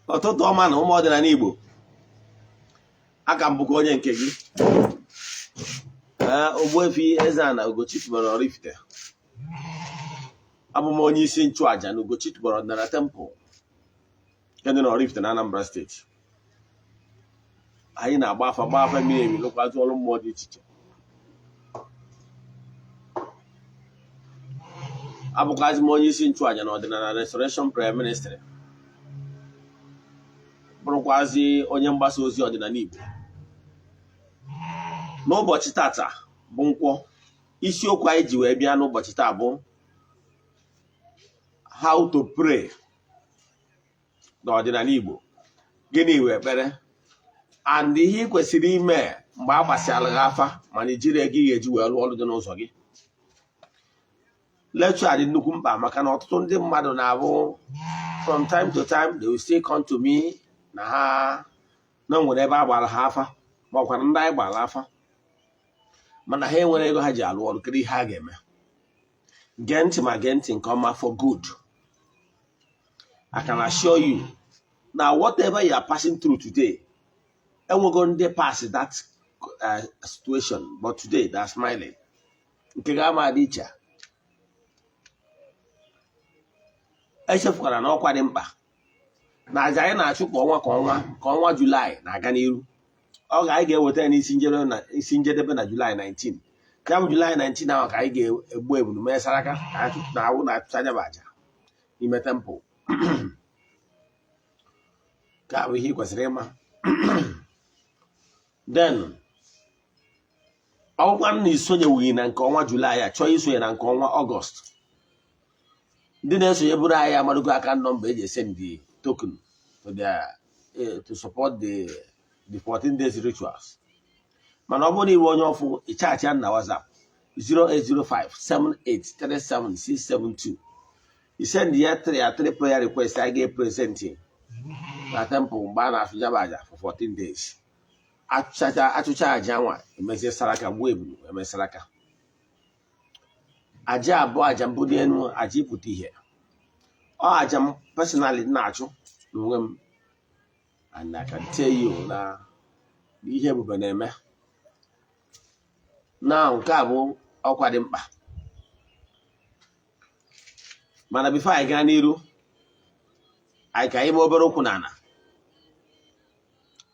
Ụtụtụ ọma na ụmụ ọdịnala Igbo. Aka m bụkwa onye nke gị, ee, Ogbuefi Eze-Ana Ugochi tubelu Oraifite. Abụ m onye isi nchụaja na Ugochi tubelu ọdịnala temple nke dị na Oraifite na Anambra Steeti. Anyị na-agba afa, gba afa miri emi, lụkwazị ọrụ mmụọ dị iche iche. Abụkwazị m onye isi nchụaja na ọdịnala Restoration Prayer Ministry, bụrụkwazị onye mgbasa ozi ọdịnala Igbo. N'ụbọchị tata bụ Nkwọ. Isiokwu anyị ji wee bịa n'ụbọchị taa bụ how to pray n'ọdịnala Igbo. Gịnị wụ ekpere and ihe ị kwesịrị ime mgbe a gbasịara gị afa mana ijiri ego ị ga-eji wee rụọ ọrụ dị n'ụzọ gị? Lecture a dị nnukwu mkpa maka na ọtụtụ ndị mmadụ na-abụ, from time to time, they will still come to me na ha na nwere ebe a gbara ha afa, ma ọkwa ndị anyị gbara afa, mana ha enwere ego ha ji alụ ọrụ. Kedu ihe ha ga-eme? Gee ntị, ma gee ntị nke ọma for good. I can assure you na whatever you are passing through today, enwego ndị pass that situation, but today they are smiling. Nke ga-ama dị iche. Echefukwara na ọkwa dị mkpa na aja anyị na-achụ kwa ọnwa, ka ọnwa, ka ọnwa Julaị na-aga n'iru. Ọ ga anyị ga-eweta ya n'isi njedebe na isi njedebe na Julaị 19. Ya bụ Julaị 19 ahụ ka anyị ga-egbu ebulu, mee saraka, ka anyị na awụ na-achụcha anya bụ aja n'ime temple. Ka bụ ihe ị kwesịrị ịma. Then ọgwụkwa na isonyeghị na nke ọnwa Julaị a, chọọ isonye na nke ọnwa Ọgọst, ndị na-esonye bụrụ anyị amadogo account number eji esend the token to support the 14 days rituals. Mana ọ bụrụ na iwe onye ọfụ, ịchat ya na WhatsApp 08057837672. Isend ya three ya three prayer request anyị ga-epresent na temple mgbe a na-achụ jaba aja for 14 days. Achụcha achụcha aja nwa, emezie saraka, gbuo ebulu, eme saraka. Aja abụọ, aja mbụ dị elu, aja ịpụta ihe. Ọ aja m personally na-achụ n'onwe m, and I can tell you na ihe ebube na-eme na nke a bụ ọkwa dị mkpa. Mana before anyị gaa n'iru, anyị ka anyị mee obere ụkwụ n'ala,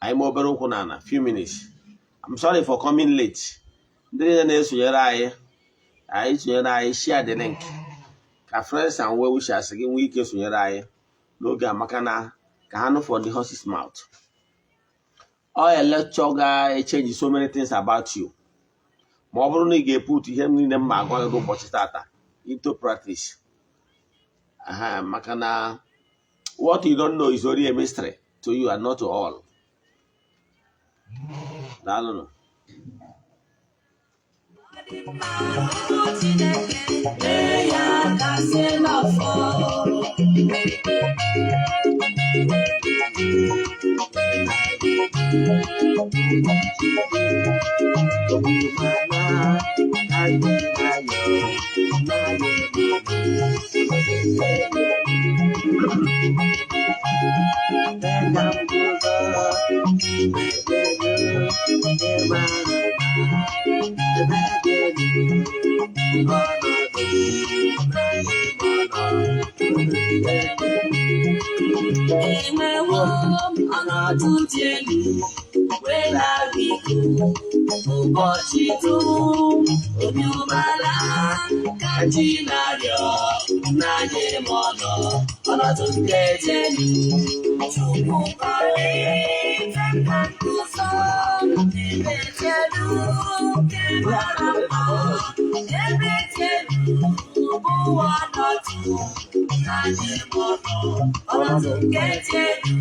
anyị mee obere ụkwụ n'ala, few minutes. I'm sorry for coming late. Ndị niile na-esonyere anyị, anyị sonyere anyị, share the link ka friends and well wishers gị nwee ike sonyere anyị n'oge a, maka na ka ha nụ from the horse's mouth. Ọ lecture ga-echange so many things about you ma ọ bụrụ na ị ga-eput ihe niile m ma agwa gị n'ụbọchị tata into practice. Aha, maka na what you don't know is only a mystery to you and not to all. Daalụnụ. Chineke ya kasị n'afọ. Enwewo m ọnọdụ dị elu wee na-arịgo ụbọchị dum, obi umeala ka ji na-arịọ n'anya m ọnọdụ nke dị elu. Chukwu kwalite ka nguzo ebe dị elu nke mara mma, ebe dị elu bụ ọnọdụ n'anya m ọnọdụ nke dị elu.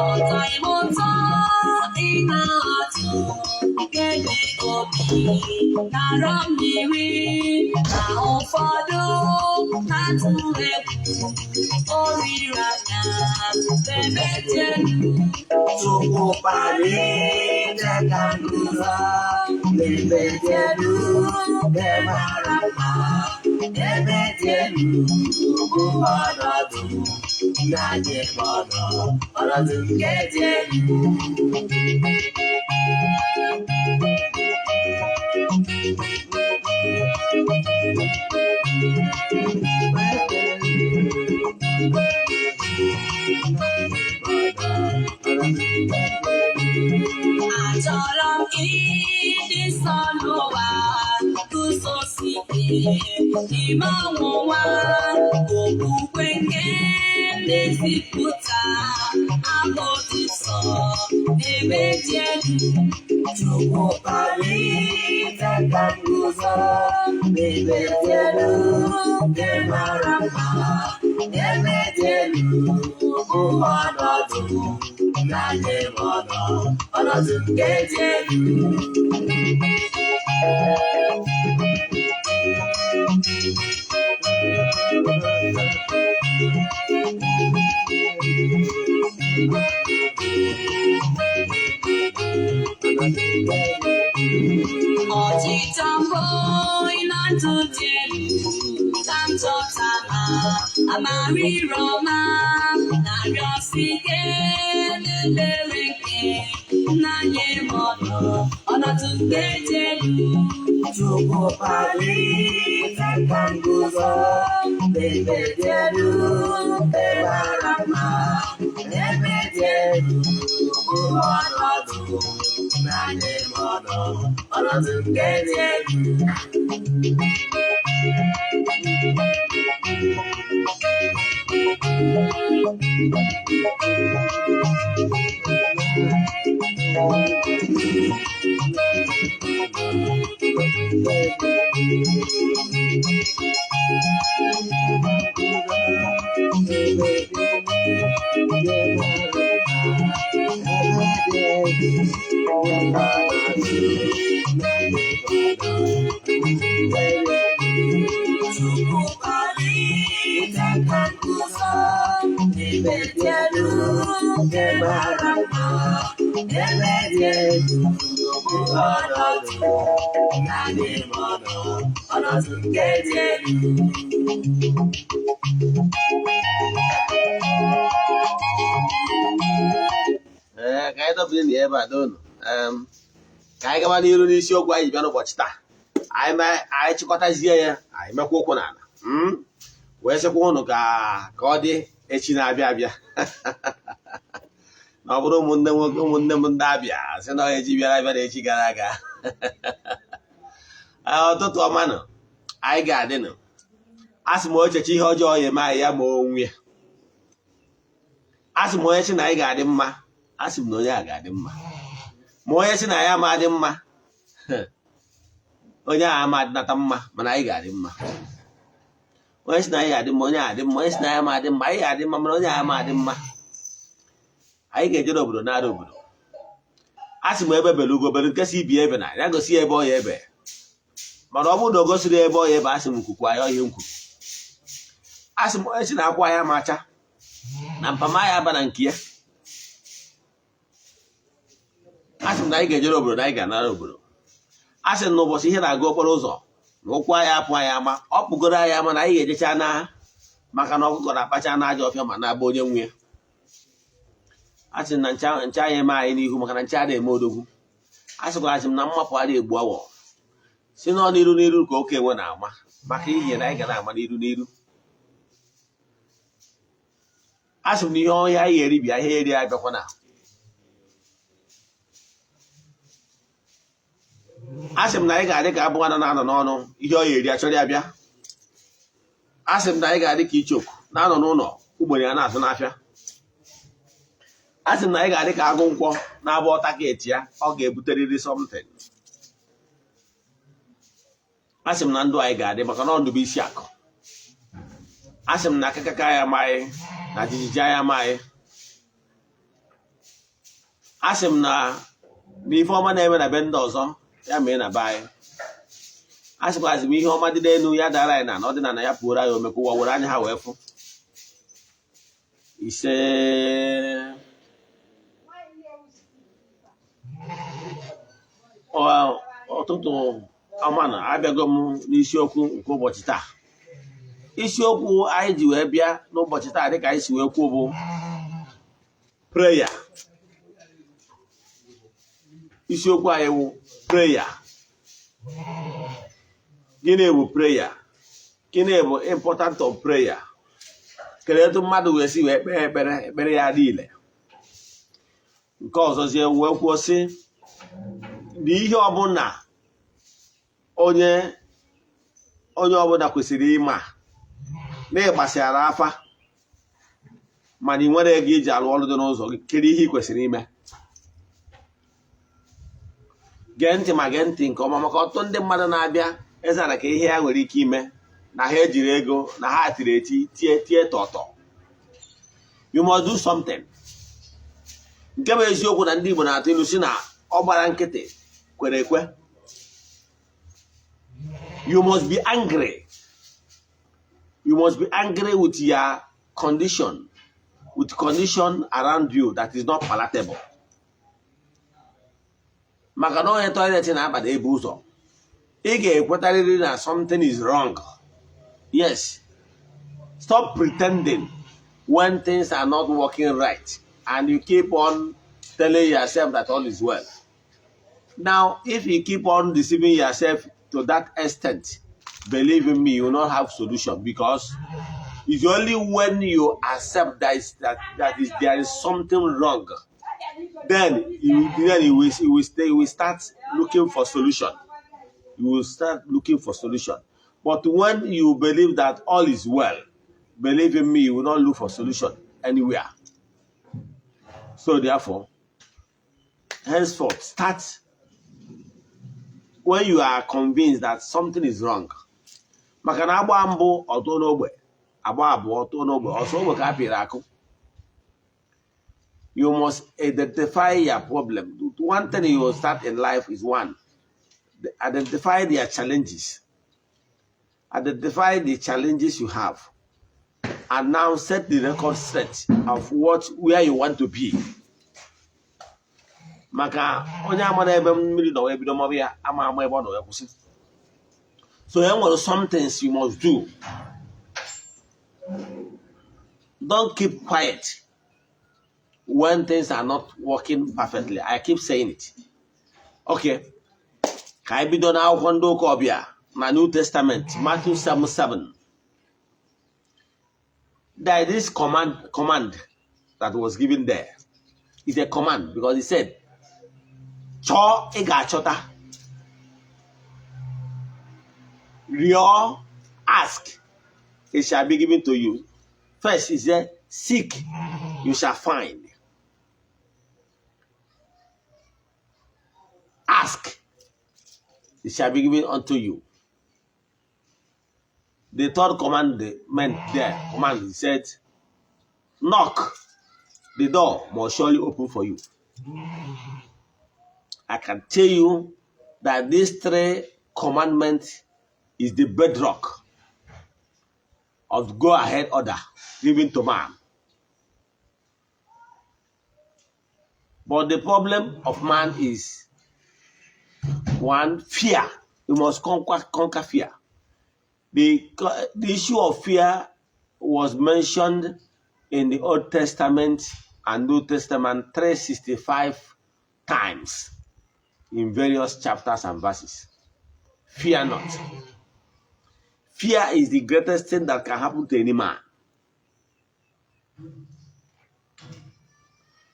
Ụtọ ịmụta ị na-atụ nke dị obi nara mmiri na ụfọdụ na-atụ egwu. Olileanya n'ebe dị elu. Chukwu kpalite ka m guzo n'ebe dị elu nke mara mma, ebe dị elu bụ ọnọdụ na-adị m ọnọdụ nke dị elu. Achọrọ m ịdị nsọ n'ụwa, guzosi ike n'ime ọnwụnwa, okwukwe nke na-ezipụta abụ dị nsọ n'ebe dị elu. Chukwu kpalite ka m guzo n'ebe dị elu nke mara mma, ebe dị elu bụ ọnọdụ na-adị m ọnọdụ nke dị elu. Ọchịchọ mbụ na ndụ dị elu ka m chọtara amara ire ọma na-arịọsi ike n'ebere nke nna nye m ọnọdụ nke dị elu. Chukwu kpalite ka m guzo n'ebe dị elu nke mara mma, ebe dị elu bụ ọnọdụ na-adị m ọnọdụ nke dị elu. Chukwu kpalite ka m guzo n'ebe dị elu nke mara mma, ebe dị elu bụ ọnọdụ na-adị m ọnọdụ nke dị elu. Ee, ka anyị dọbiri na ebe a donu. Ka anyị gaba n'iru n'isiokwu anyị ji bịa n'ụbọchị taa. Anyị anyị chịkọtazie ya, anyị mekwa ụkwụ n'ala, wee sịkwa ụnụ ka ka ọ dị echi na-abịa abịa. Na ọ bụrụ ụmụnne nwoke, ụmụnne m ndị abịa sị na echi bịara abịa na echi gara aga. Ụtụtụ ọma nụ, anyị ga-adị nụ. A sị m ocheche ihe ọjọọ ya eme anyị ya ma onwe ya. A sị m onye sị na anyị ga-adị mma, a sị m na onye a ga-adị mma. Ma onye sị na ya ama adị mma, onye a ama adịnata mma, mana anyị ga-adị mma. Onye sị na anyị ga-adị mma, onye a adị mma. Onye sị na ya ama adị mma, anyị ga-adị mma, mana onye a ama adị mma. Anyị ga-ejere obodo nara obodo. A sị m ebe bere ugo bere, nke si ibi ebe na ya gosi ya ebe ọ ya ebe. Mana ọ bụrụ na o gosiri ebe ọ ya ebe, a sị m kwukwa ya ihe m kwuru. A sị m onye sị na akwa ya macha na mpama ya aba na nke ya. A sị m na anyị ga-ejere obodo na anyị ga-anara obodo. A sị m na ụbọchị ihe na-aga okporo ụzọ na ụkwụ anyị apụ anyị ama, ọ pụgoro anyị ama na anyị ga-ejecha na, maka na ọkụkọ na-akpacha n'ajọ ọfịa ma na-agba onye nwe ya. A sị na ncha ncha anyị eme anyị n'ihu, maka na ncha na-eme odogwu. A sịkwara, asị m na mmapụ adịghị egbu awọ, si nọ n'iru n'iru ka oke enwe na-ama, maka ihe na anyị ga na-ama n'iru n'iru. A sị m na ihe ọhịa anyị ga-eri bịa ihe eri abịakwa na. A sị m na anyị ga-adị ka abụọ na-anọ n'ọnụ ihe ọ ya eri achọrọ ya bịa. A sị m na anyị ga-adị ka ichoku na-anọ n'ụlọ ugboro ya na-azụ n'afịa. A sị m na anyị ga-adị ka agụ nkwọ na-abụ ọtaketi ya, ọ ga-ebuterịrị something. A sị m na ndụ anyị ga-adị, maka na ọndụ bụ isi akụ. A sị m na akịkaka ya amaghị na jijiji anyị amaghị. A sị m na n'ife ọma na-eme na be ndị ọzọ ya mee na be anyị. A sịkwazị m ihe ọma dị n'elu ya dara anyị na ọdịnala ya pụoro anyị omekwa ụwa were anya ha wee fụ. Ise. Ụtụtụ ọma na abịago m n'isiokwu nke ụbọchị taa. Isiokwu anyị ji wee bịa n'ụbọchị taa, dịka anyị si wee kwuo, bụ prayer. Isiokwu anyị wụ prayer. Gịnị bụ prayer? Gịnị bụ important of prayer? Kedu etu mmadụ wee si wee kpee ekpere, ekpere ya niile? Nke ọzọzie wee kwuo sị na ihe ọbụla onye ọbụla kwesịrị ịma na ịgbasara afa, mana ị nwere ego iji arụ ọrụ dị n'ụzọ gị, kedu ihe ị kwesịrị ime? Gee ntị, ma gee ntị nke ọma, maka ọtụtụ ndị mmadụ na-abịa ezara ka ihe ya nwere ike ime na ha ejiri ego na ha tiri eti tie tie tọtọ. You must do something. Nke bụ eziokwu na ndị Igbo na-atụ ilu si na ọ gbara nkịtị kwere ekwe. You must be angry. You must be angry with your condition, with condition around you that is not palatable, maka na onye toilet na-abada ebe ụzọ, ị ga-ekwetarịrị na something is wrong. Yes, stop pretending when things are not working right and you keep on telling yourself that all is well. Now, if you keep on deceiving yourself to that extent, believe in me, you will not have solution, because it's only when you accept that is, that, that is there is something wrong, then you will start looking for solution. You will start looking for solution. But when you believe that all is well, believe in me, you will not look for solution anywhere. So therefore, henceforth, start when you are convinced that something is wrong. Maka na agba mbụ ọtụ n'ogbe, agba abụọ ọtụ n'ogbe, ọsọ ogbe ka a pịrị akụ. You must identify your problem. One thing you will start in life is, one, identify their challenges. Identify the challenges you have and now set the record straight of what where you want to be, maka onye amara ebe mmiri nọ wee bido maba ya, ama ama ebe ọ nọ wee kwụsị. So e nwere some things you must do. Don't keep quiet when things are not working perfectly. I keep saying it. Okay, ka anyị bido n'akwụkwọ ndị ụka ọbịa na New Testament, Matthew 7:7. There is this command that was given there. It's a command because he said, chọọ, ị ga-achọta; rịọ, ask, it shall be given to you. First he said, seek, you shall find; ask, it shall be given unto you. The third commandment there, command, he said, knock, the door must surely open for you. I can tell you that these three commandments is the bedrock of go ahead order given to man. But the problem of man is, one, fear. You must conquer fear. The issue of fear was mentioned in the Old Testament and New Testament 365 times in various chapters and verses. Fear not. Fear is the greatest thing that can happen to any man.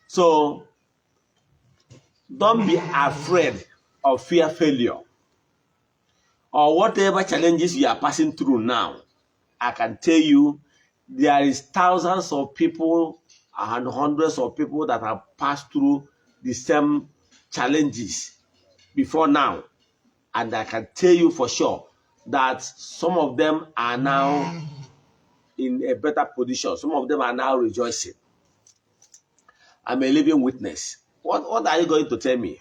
So don't be afraid of fear failure or whatever challenges you are passing through now. I can tell you there is thousands of people and hundreds of people that have passed through the same challenges before now. And I can tell you for sure that some of them are now in a better position. Some of them are now rejoicing. I'm a living witness. What are you going to tell me?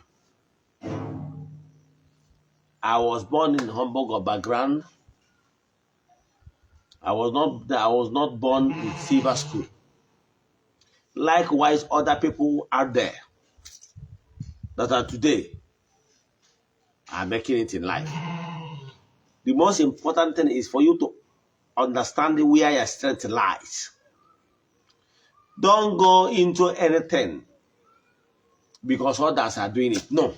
I was born in humble background. I was not born with silver spoon. Likewise, other people out there that are today are making it in life. The most important thing is for you to understand where your strength lies. Don't go into anything because others are doing it. No.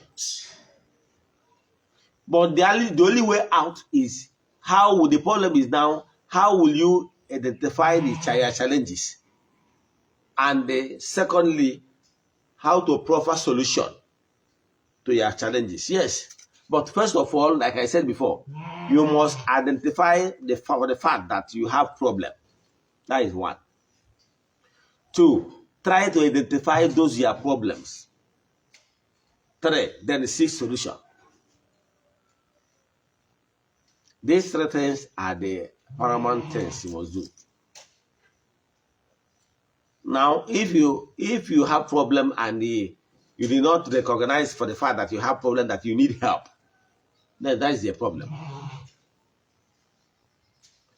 But the only way out is how will the problem is now, how will you identify the challenges? And secondly, how to proffer solution to your challenges. Yes. But first of all, like I said before, you must identify the fact that you have problem. That is one. Two, try to identify those your problems. Three, then seek solution. These three things are the paramount things you must do. Now, if you have problem and you do not recognize for the fact that you have problem, that you need help, then that is the problem.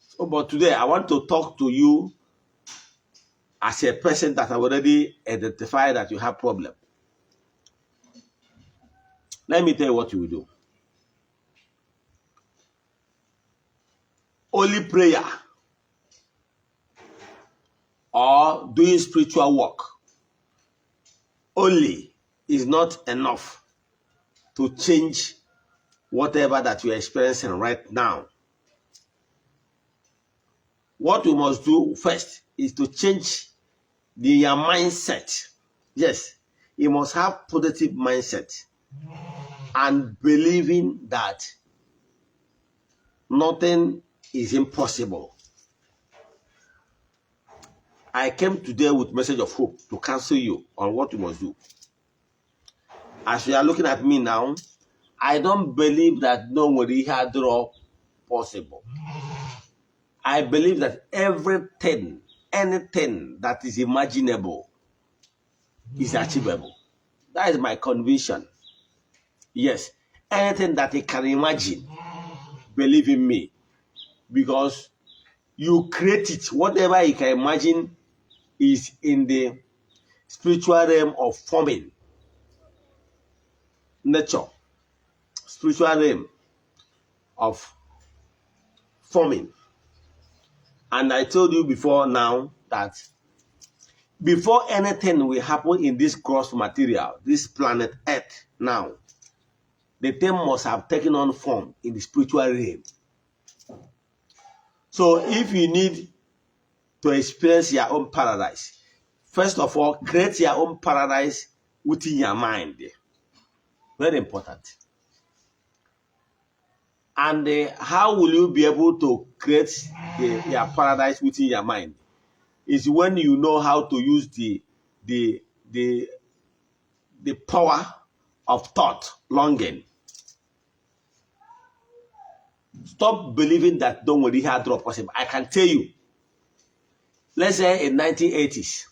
So, but today I want to talk to you as a person that have already identified that you have problem. Let me tell you what you will do. Only prayer or doing spiritual work only is not enough to change whatever that you're experiencing right now. What we must do first is to change your mindset. Yes, you must have positive mindset and believing that nothing is impossible. I came today with message of hope to counsel you on what you must do. As you are looking at me now, I don't believe that no nwere ihe adịrọ possible. I believe that everything, anything that is imaginable is achievable. That is my conviction. Yes, anything that you can imagine, believe in me. Because you create it. Whatever you can imagine is in the spiritual realm of forming nature, spiritual realm of forming. And I told you before now that before anything will happen in this gross material, this planet Earth now, the thing must have taken on form in the spiritual realm. So if you need to experience your own paradise, first of all, create your own paradise within your mind. Very important. And how will you be able to create your paradise within your mind? Is when you know how to use the power of thought, longing. Stop believing that don't worry, drop possible. I can tell you. Let's say in 1980s,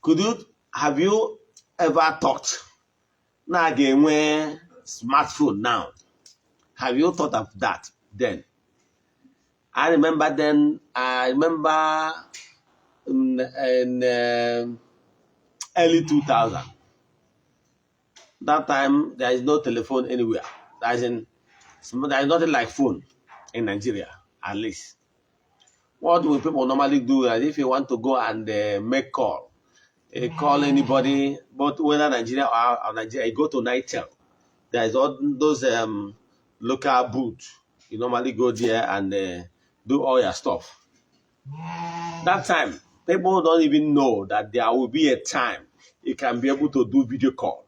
could you have you ever thought na a ga-enwe smartphone now? Have you thought of that then? I remember then, I remember in early 2000. That time, there is no telephone anywhere. There is nothing like phone in Nigeria, at least. What will people normally do is if you want to go and make call, call anybody, both whether Nigeria or Nigeria, you go to Nitel. There is all those local booths. You normally go there and do all your stuff. That time, people don't even know that there will be a time you can be able to do video call.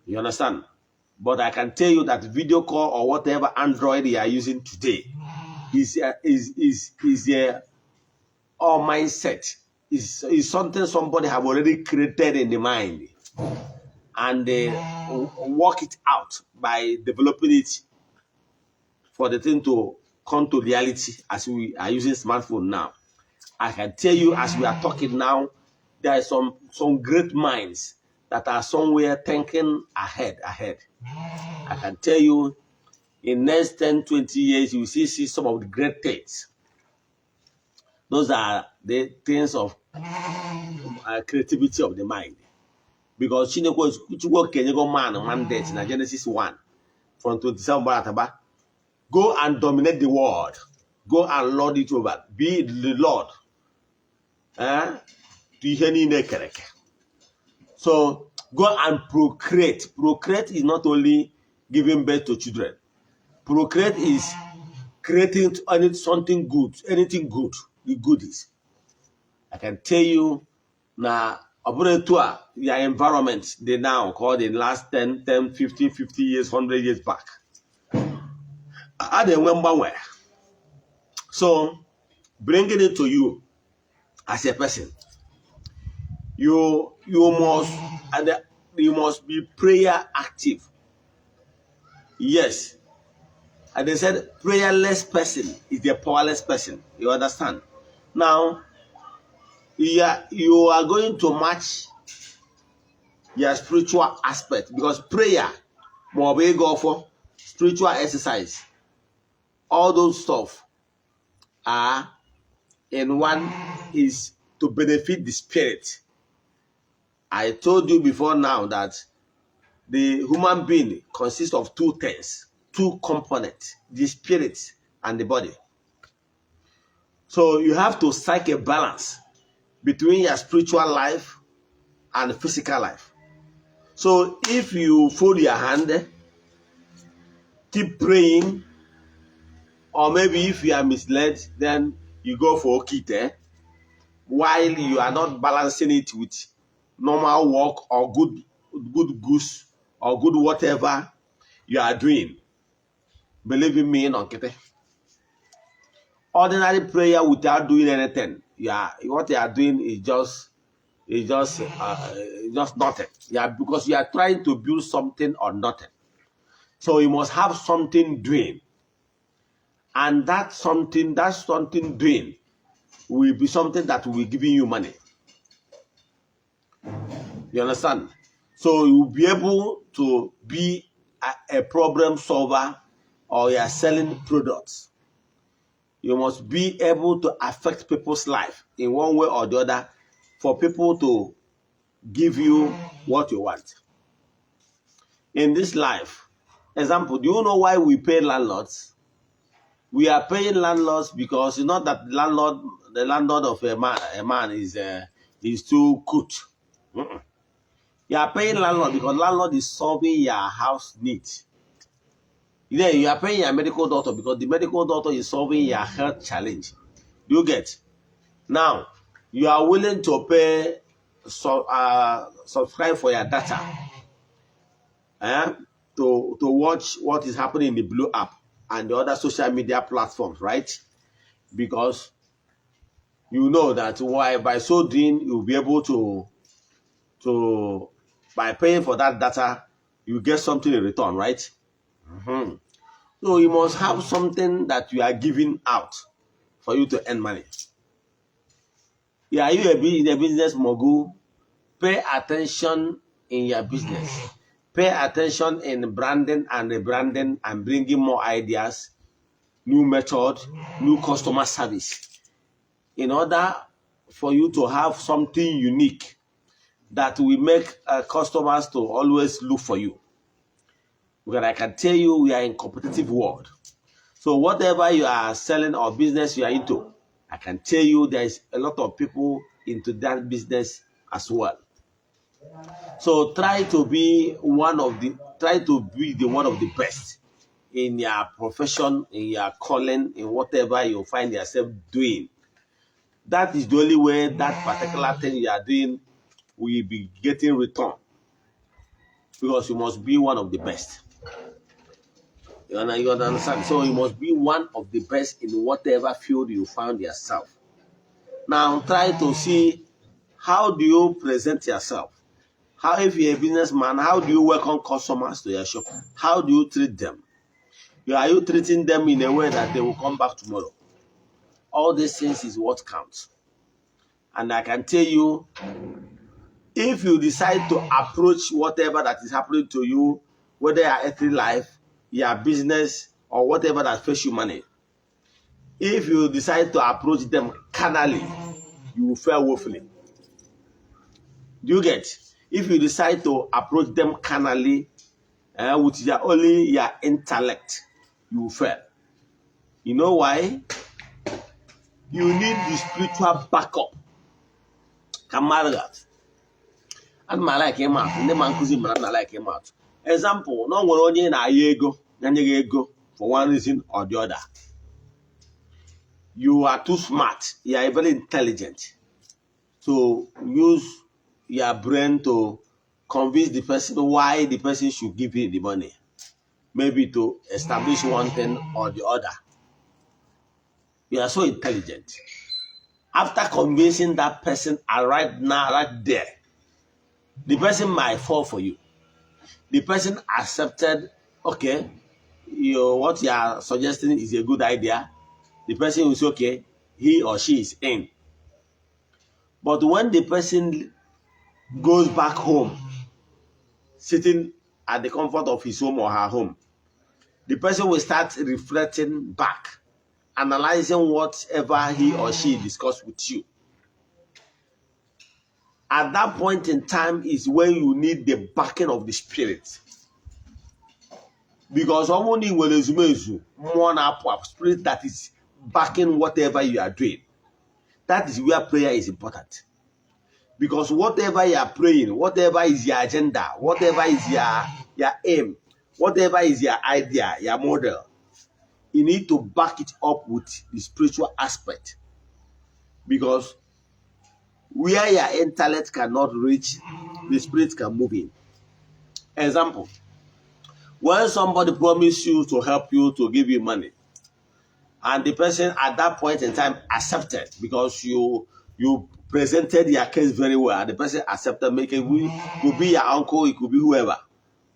You understand? But I can tell you that video call or whatever Android you are using today is a all mindset. Is something somebody have already created in the mind and they work it out by developing it for the thing to come to reality as we are using smartphone now. I can tell you, as we are talking now, there are some great minds that are somewhere thinking ahead. I can tell you, in next 10, 20 years, you will see some of the great things. Those are the things of creativity of the mind. Because Chineke, Chukwu kenyego man mandate na Genesis 1 from 27 Barataba. Go and dominate the world. Go and lord it over. Be the Lord. Eh? To ihe niile kere eke. So go and procreate. Procreate is not only giving birth to children. Procreate is creating any something good, anything good, the goodies. I can tell you na ọ bụrụ etu a your environment dị now called the last 10, 10, 15, 50 years, 100 years back. A na-enwe mgbanwe. So bringing it to you as a person, you must be prayer active. Yes. And they said prayerless person is a powerless person. You understand? Now, you are going to match your spiritual aspect because prayer, ma ọ bụ ịga ọfọ, spiritual exercise, all those stuff are in one is to benefit the spirit. I told you before now that the human being consists of two things, two components, the spirit and the body. So you have to strike a balance between your spiritual life and physical life. So if you fold your hand, keep praying, or maybe if you are misled, then you go for oke ite, while you are not balancing it with normal work or good goose or good whatever you are doing. Believe in me, no nkịtị. Ordinary prayer without doing anything, you are what you are doing is just nothing. Yeah, because you are trying to build something on nothing. So you must have something doing, and that something doing will be something that will be giving you money. You understand? So you will be able to be a problem solver or you are selling products. You must be able to affect people's life in one way or the other for people to give you what you want. In this life, example, do you know why we pay landlords? We are paying landlords because it's not that the landlord of a man is too good. You are paying landlord because landlord is solving your house needs. Then you are paying your medical doctor because the medical doctor is solving your health challenge. Do you get? Now, you are willing to pay, so subscribe for your data, eh, to watch what is happening in the Blue app and the other social media platforms, right? Because you know that why by so doing you'll be able to by paying for that data, you get something in return, right? So you must have something that you are giving out for you to earn money. Yeah, are you a business mogul? Pay attention in your business. Pay attention in branding and rebranding and bringing more ideas, new method, new customer service. In order for you to have something unique that will make customers to always look for you. Because I can tell you we are in competitive world. So whatever you are selling or business you are into, I can tell you there is a lot of people into that business as well. So try to be the one of the best in your profession, in your calling, in whatever you find yourself doing. That is the only way that particular thing you are doing will be getting return. Because you must be one of the best. You understand? So you must be one of the best in whatever field you found yourself. Now try to see, how do you present yourself? How, if you're a businessman, how do you welcome customers to your shop? How do you treat them? Are you treating them in a way that they will come back tomorrow? All these things is what counts. And I can tell you, if you decide to approach whatever that is happening to you, whether your earthly life, your business, or whatever that fetch you money, if you decide to approach them calmly, carnally, you will fail woefully. Do you get? If you decide to approach them carnally, with your only your intellect, you will fail. You know why? You need the spiritual backup. Ka mmadụ ga ana m like ịma atụ, ndị ma nkụzi mara na like ịma atụ. Example, na o nwere onye na-ayọ ego, na-nye gị ego for one reason or the other. You are too smart, you are very intelligent to use your brain to convince the person why the person should give you the money, maybe to establish one thing or the other. You are so intelligent. After convincing that person, and right now, right there, the person might fall for you. The person accepted, okay, what you are suggesting is a good idea. The person will say, okay, he or she is in. But when the person goes back home, sitting at the comfort of his home or her home, the person will start reflecting back, analyzing whatever he or she discussed with you. At that point in time is when you need the backing of the spirit. Because ọ bụrụ na ị nwere ezumezu mmụọ na-apụ apụ, spirit that is backing whatever you are doing. That is where prayer is important. Because whatever you are praying, whatever is your agenda, whatever is your aim, whatever is your idea, your model, you need to back it up with the spiritual aspect. Because where your intellect cannot reach, the spirit can move in. Example, when somebody promise you to help you, to give you money, and the person at that point in time accepted because you presented your case very well, and the person accepted, make it could be your uncle, it could be whoever,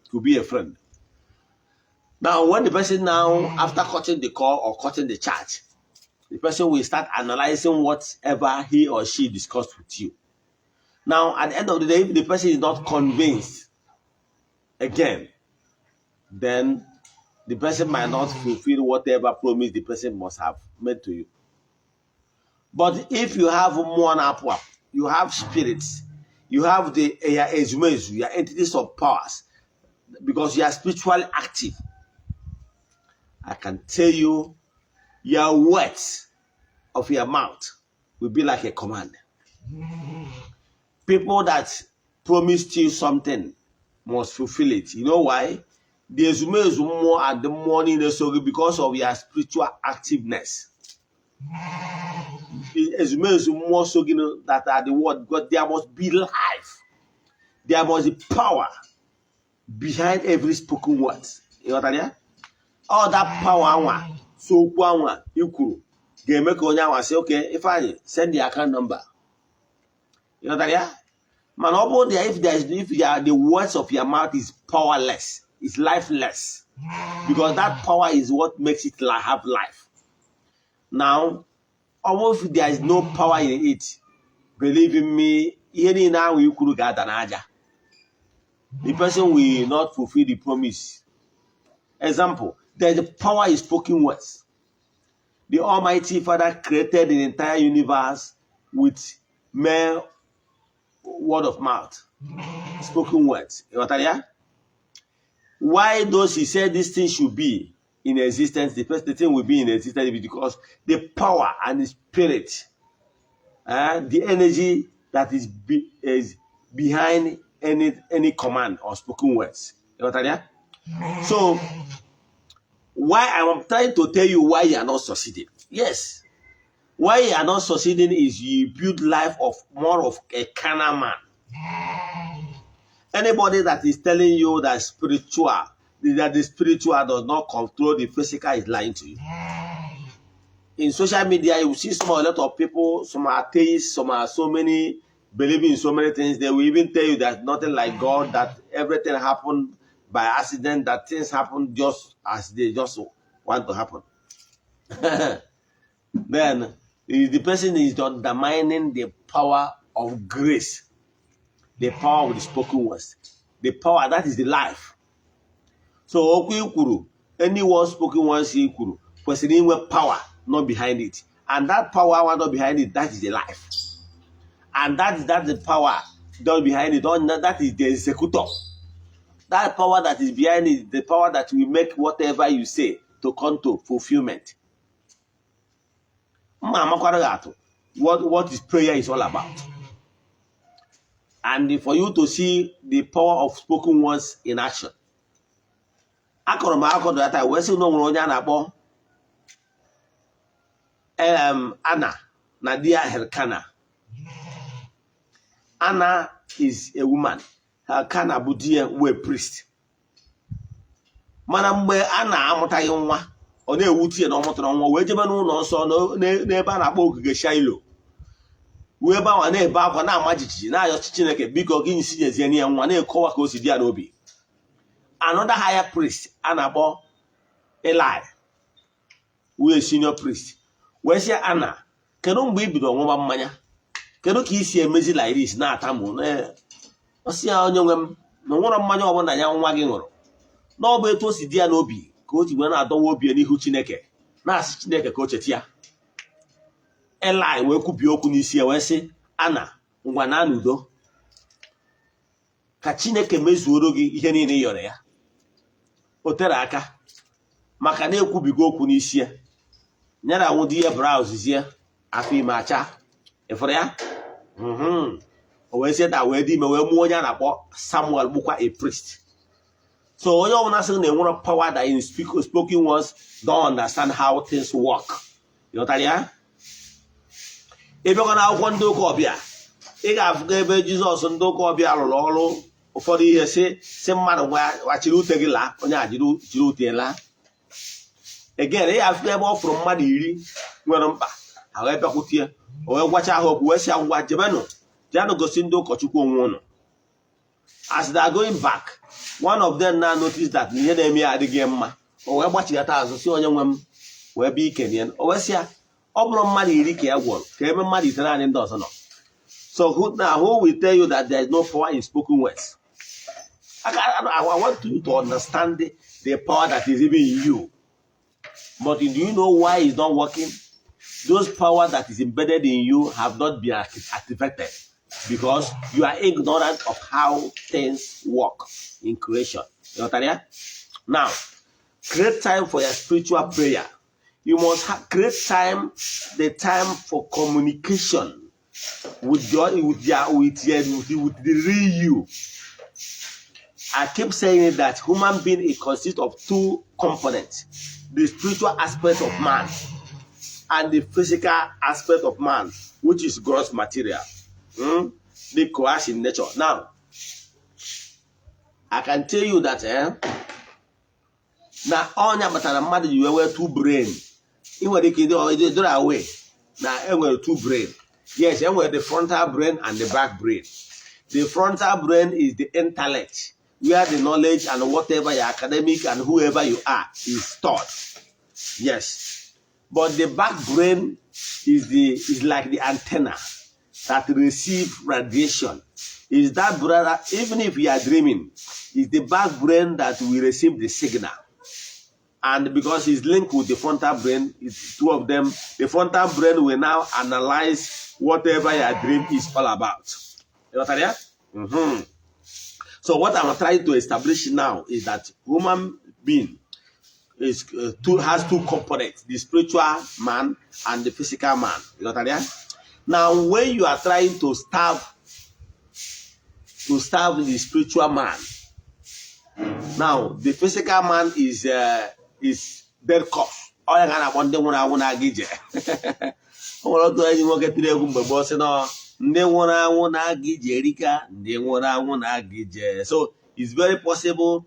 it could be a friend. Now, when the person now, after cutting the call or cutting the chat, the person will start analyzing whatever he or she discussed with you. Now, at the end of the day, if the person is not convinced, again, then the person might not fulfill whatever promise the person must have made to you. But if you have more apụ, you have spirits, you have the your ezumezu, your entities of powers, because you are spiritually active. I can tell you, your words of your mouth will be like a command. People that promised you something must fulfill it. You know why? The ezumezu mmụọ and the mmụọ niile so gị because of your spiritual activeness. The ezumezu mmụọ so gị that are the word, because there must be life. There must be power behind every spoken word. Ị ghọtara ya? All that power anwa so okwu anwa i kwuru ga-eme ka onye anwa sị, "Okay, Ifeanyị, send the account number." Ị ghọtara ya? Mana ọ bụrụ na if there is if you are, the words of your mouth is powerless, is lifeless, because that power is what makes it have life. Now, almost if there is no power in it, believe in me, ihe niile ahụ i kwuru ga-ada n'aja. The person will not fulfill the promise. Example, there is a power in spoken words. The Almighty Father created the entire universe with mere word of mouth, spoken words. Ị ghọtara ya? Why those he said this thing should be in existence, the first the thing will be in existence because the power and the spirit, the energy that is behind any command or spoken words. Ị ghọtara ya? So why I'm trying to tell you why you are not succeeding. Yes. Why you are not succeeding is you build life of more of a carnal man. Anybody that is telling you that spiritual, that the spiritual does not control the physical is lying to you. In social media, you will see some a lot of people, some are atheists, some are so many believing in so many things. They will even tell you that nothing like God, that everything happened by accident, that things happen just as they just want to happen. Then the person is undermining the power of grace, the power of the spoken words, the power that is the life. So okwu i kwuru, any word spoken once i kwuru kwesịrị inwe power not behind it. And that power nọ behind it, that is the life. And that is that the power done behind it, that is the executor. That power that is behind it, the power that will make whatever you say to come to fulfillment. Mma amakwara gị atụ what is prayer is all about, and for you to see the power of spoken words in action. Akọrọ m akụkọ data wee sị na o nwere onye a na-akpọ Anna na di ya Elkanah. Anna is a woman. Elkanah bụ di ya, wee priest. Mana mgbe a na-amụtaghị nwa, ọ na-ewute ya na ọ mụtara nwa, wee jebe n'ụlọ nsọ n'ebe a na-akpọ ogige Shailo, wee ebe ahụ na-ebe akwa, na-ama jijiji, na-ayọchi Chineke, biko gị si nyezie ya nwa, na-ekowa ka o si dị ya n'obi. Another higher priest a na-akpọ Eli, wee senior priest, wee sị Anna, kedu mgbe ị bido ọṅụma mmanya? Kedu ka ị si emezi like this, na-atamụ? Ọ sị ya, onye nwe m, na nwere mmanya ọbụla ya nwa gị ṅụrụ, na ọ bụ etu o si dị ya n'obi ka o ji wee na-adọwa obi ya n'ihu Chineke, na-asị Chineke ka o cheta ya. Eli wee kwubie okwu n'isi ya, wee sị, Anna, ngwa na n'udo, ka Chineke mezuoro gị ihe niile ị yọrọ ya. O tere aka maka na ekwubigo okwu n'isi ya, nyara anwụ di ya browse afọ ime acha ịfụrụ ya. O wee sị na wee dị ime, wee mụọ onye a na-akpọ Samuel, bụkwa a priest. So onye ọbụla sị na enwere power that in spoken words don't understand how things work. Ịghọtara ya? Ịbịakwa n'akwụkwọ ndị ụka ọbịa, ị ga-afụga ebe Jizọs ndị ụka ọbịa rụrụ ọrụ ụfọdụ ihe, si mmadụ gbachiri ute gị laa, onye a jiri ute laa. Again, ị ga-afụga ebe ọ fụrụ mmadụ 10 nwere mkpa, ha wee bịakwute ya, o wee gwacha ha okwu, wee sị ya, ngwa, jebenụ, jenụ gosi ndị ụkọchukwu onwe ụnụ. As they are going back, one of them now noticed that ihe na-eme ya adịghị mma. O wee gbachigata azụ, si onye nwe m, wee bịa ikene ya. O wee sị ya, ọ bụrụ mmadụ 10 ka ya gwọrọ, ka ebe mmadụ 9 ndị ọzọ nọ? So now who will tell you that there is no power in spoken words? I want you to understand the power that is even in you. But do you know why it's not working? Those power that is embedded in you have not been activated because you are ignorant of how things work in creation. You know what I mean? Now, create time for your spiritual prayer. You must create time, the time for communication with the real you. I keep saying that human being, it consists of two components: the spiritual aspect of man and the physical aspect of man, which is gross material, The coerce in nature. Now, I can tell you that na ọnya kpatara mmadụ ji wee nwee two brain. Ị nwere ike ịdị dọrọ away na enwere two brain. Yes, enwere the frontal brain and the back brain. The frontal brain is the intellect, where the knowledge and whatever your academic and whoever you are is stored. Yes. But the back brain is like the antenna that receive radiation. Is that brother, even if you are dreaming, is the back brain that will receive the signal. And because it's linked with the frontal brain, it's two of them, the frontal brain will now analyze whatever your dream is all about. You know what I mean? So what I'm trying to establish now is that human being is two has two components: the spiritual man and the physical man. You got that? Now, when you are trying to starve the spiritual man, now the physical man is dead corpse. Onye ga na-akpọ ndị nwụrụ anwụ na-aga ije. O nwere otu enyi nwoke tiri egwu mgbe gboo, sị nọ ndị nwụrụ anwụ na-aga ije erika, ndị nwụrụ anwụ na-aga ije. So it's very possible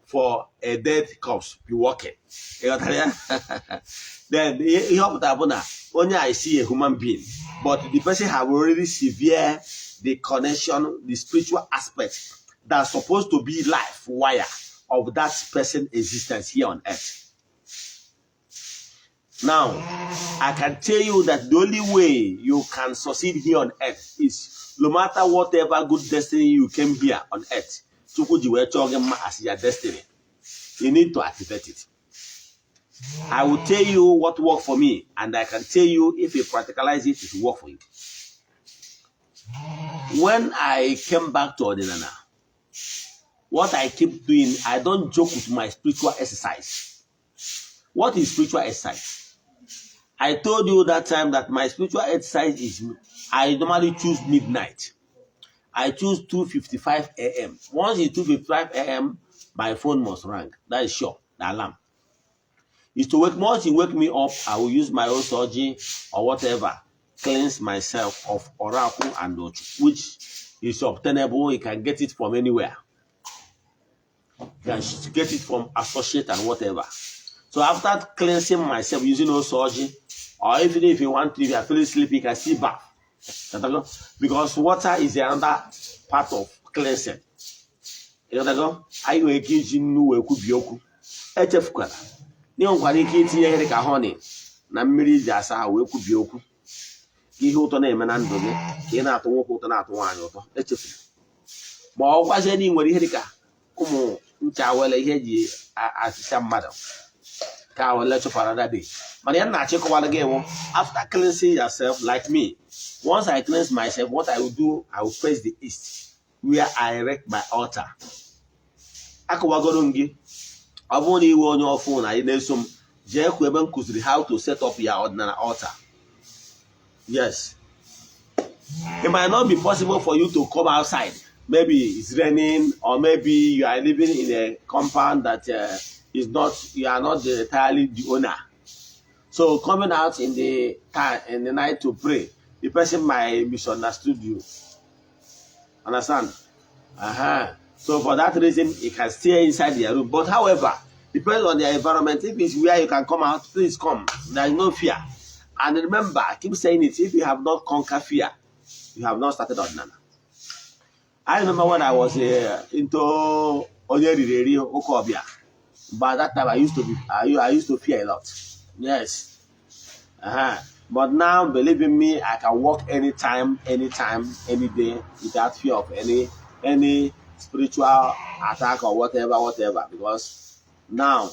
for a dead corpse be walking. Ị ghọtara ya? Then ihe ọ pụtara bụ na onye a see a human being, but the person have already severed the connection, the spiritual aspect that's supposed to be life wire of that person existence here on earth. Now, I can tell you that the only way you can succeed here on earth is, no matter whatever good destiny you came here on earth, Chukwu ji wee chọọ gị mma as your destiny, you need to activate it. I will tell you what worked for me, and I can tell you if you practicalize it, it will work for you. When I came back to Odinana, what I keep doing, I don't joke with my spiritual exercise. What is spiritual exercise? I told you that time that my spiritual exercise is I normally choose midnight. I choose 2:55 a.m. Once it's 2:55 a.m., my phone must ring. That is sure. The alarm. Is to wake once you wake me up, I will use my ose ọjị or whatever, cleanse myself of oracle and ochu, which is obtainable. You can get it from anywhere. You can get it from associate and whatever. So after cleansing myself using ose ọjị, or even if you want to, if you are feeling sleepy, you can still bath. Because water is another part of cleansing. Ịghọtago? Anyị nwere ike iji nnu wee kwubie okwu. Echefukwala na ị nwekwara ike itinye ihe dịka honey na mmiri iji asa ahụ wee kwubie okwu ka ihe ụtọ na-eme na ndụ gị, ka ị na-atụ nwoke ụtọ, na-atụ nwaanyị ụtọ. Echefula ma ọ gwazie na ị nwere ihe dịka ụmụ ncha wele ihe eji asịsa mmadụ ka wele chụpụrụ that day. Mana ya na-achịkọwara gị ewu, after cleansing yourself like me, once I cleanse myself, what I will do, I will face the east where I erect my altar. Akọwagoro m gị, ọ bụrụ na iwe onye ọfụ na ị na-eso m, jee kwụ ebe m kụziri how to set up your ọdịnala altar. Yes, it might not be possible for you to come outside. Maybe it's raining, or maybe you are living in a compound that is not, you are not entirely the owner. So coming out in the time in the night to pray, the person might misunderstood you. Understand? So for that reason, you can stay inside their room. But however, depends on the environment. If it's where you can come out, please come. There is no fear. And remember, I keep saying it, if you have not conquered fear, you have not started Odinana. I remember when I was into onye riri eri ụka ọbịa. By that time, I used to fear a lot. Yes. But now, believe in me, I can walk anytime, anytime, any day without fear of any spiritual attack or whatever, whatever. Because now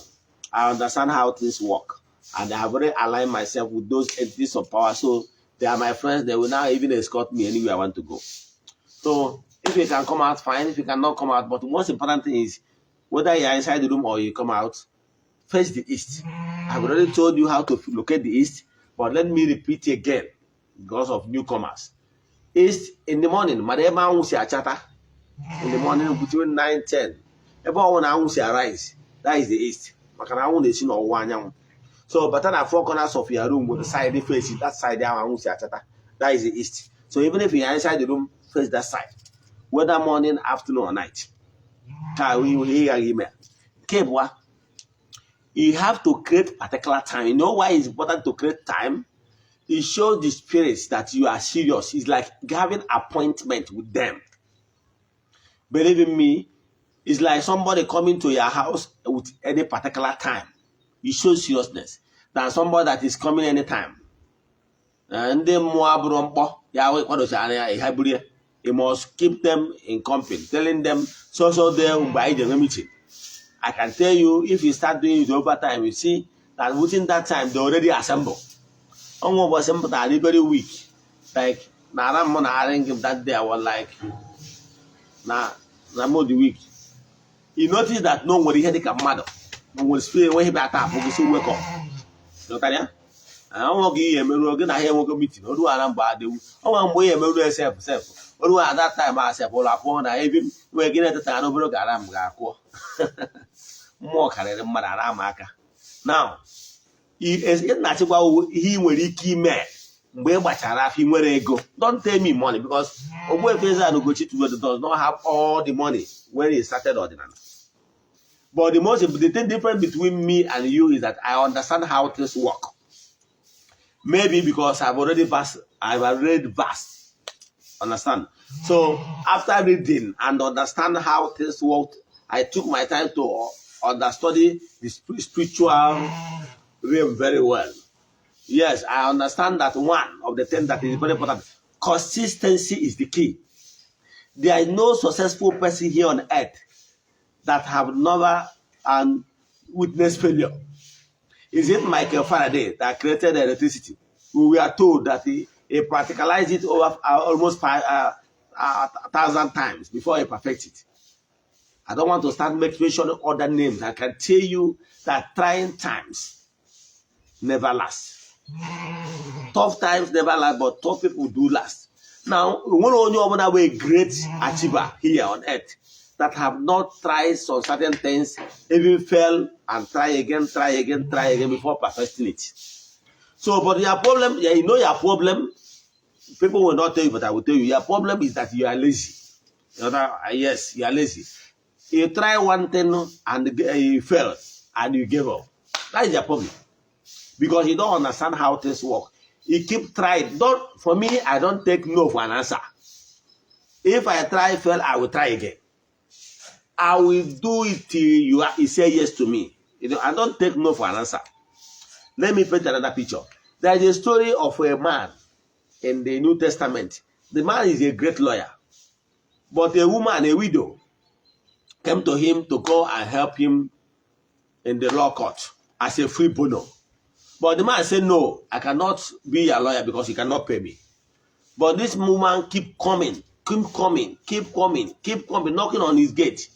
I understand how things work, and I have already aligned myself with those entities of power. So they are my friends. They will now even escort me anywhere I want to go. So if you can come out, fine. If you cannot come out, but the most important thing is whether you are inside the room or you come out, face the east. I've already told you how to locate the east, but let me repeat again because of newcomers. East in the morning, mana ebe anwụ si achata in the morning between 9 10. Ebe ọnwụ na anwụ si arise, that is the east. Maka na anwụ na-esi n'ọwụwa anyanwụ. So bata na four corners of your room with the side face that side ahụ anwụ si achata. That is the east. So even if you are inside the room, face that side. Whether morning, afternoon or night. Ka ihe ghaghị ime. Nke abụọ, you have to create particular time. You know why it's important to create time? It shows the spirits that you are serious. It's like having appointment with them. Believe in me, it's like somebody coming to your house with any particular time. It shows seriousness than somebody that is coming anytime. Ndị mmụọ abụrụ mkpọ ya wee kwadochara ya ha buru ya. You must keep them in company, telling them so so day mgbe anyị ji enwe meeting. I can tell you, if you start doing it over time, you see that within that time they already assemble. Ọnwa ụbọchị m pụtara dị very weak, like na ara m na ara m that day, I was like na m dị weak. You notice that no nwere ihe dịka mmadụ ma nwere spirit enweghị bịa ata apụ gị, so wake up. Ghọtara ya? Ọnwa gị ihe emeruo gị na ha enwego meeting oruo ara mgbe adịwu ọnwa mgbe ihe emeruo sef sef oruo at that time a sef ụlọ akwụọ na ebe nwere gị na-eteta n'obere oge ara m ga-akwụọ. Mmụọ karịrị mmadụ ara ama aka. Now, ị na-achịkwa ihe ị nwere ike ime mgbe ị gbachara afọ ị nwere ego. Don't tell me money, because Ogbuefi Eze-Ana Ugochi Tubelu does not have all the money when he started ọdịnala. But the thing different between me and you is that I understand how things work. Maybe because I've already vast. Understand? So after reading and understand how things work, I took my time to understudy the spiritual realm very well. Yes, I understand that one of the things that is very important, consistency is the key. There is no successful person here on earth that have never and witnessed failure. Is it Michael Faraday that created electricity? We were told that he practicalized it over almost 5,000 times before he perfected it. I don't want to start mentioning other names. I can tell you that trying times never last. Tough times never last, but tough people do last. Now, nwere onye ọbụla bụ a great achiever here on earth that have not tried some certain things, even fail and try again, try again, try again before perfecting it. So, but your problem, yeah, you know your problem, people will not tell you, but I will tell you, your problem is that you are lazy. You know that? Yes, you are lazy. You try one thing and you fail and you give up. That is your problem. Because you don't understand how things work. You keep trying. Don't, for me, I don't take no for an answer. If I try, fail, I will try again. I will do it till you say yes to me. I don't take no for an answer. Let me paint another picture. There is a story of a man in the New Testament. The man is a great lawyer. But a woman, a widow, came to him to go and help him in the law court as a free bono. But the man said, "No, I cannot be your lawyer because you cannot pay me." But this woman keep coming, keep coming, keep coming, keep coming, knocking on his gate.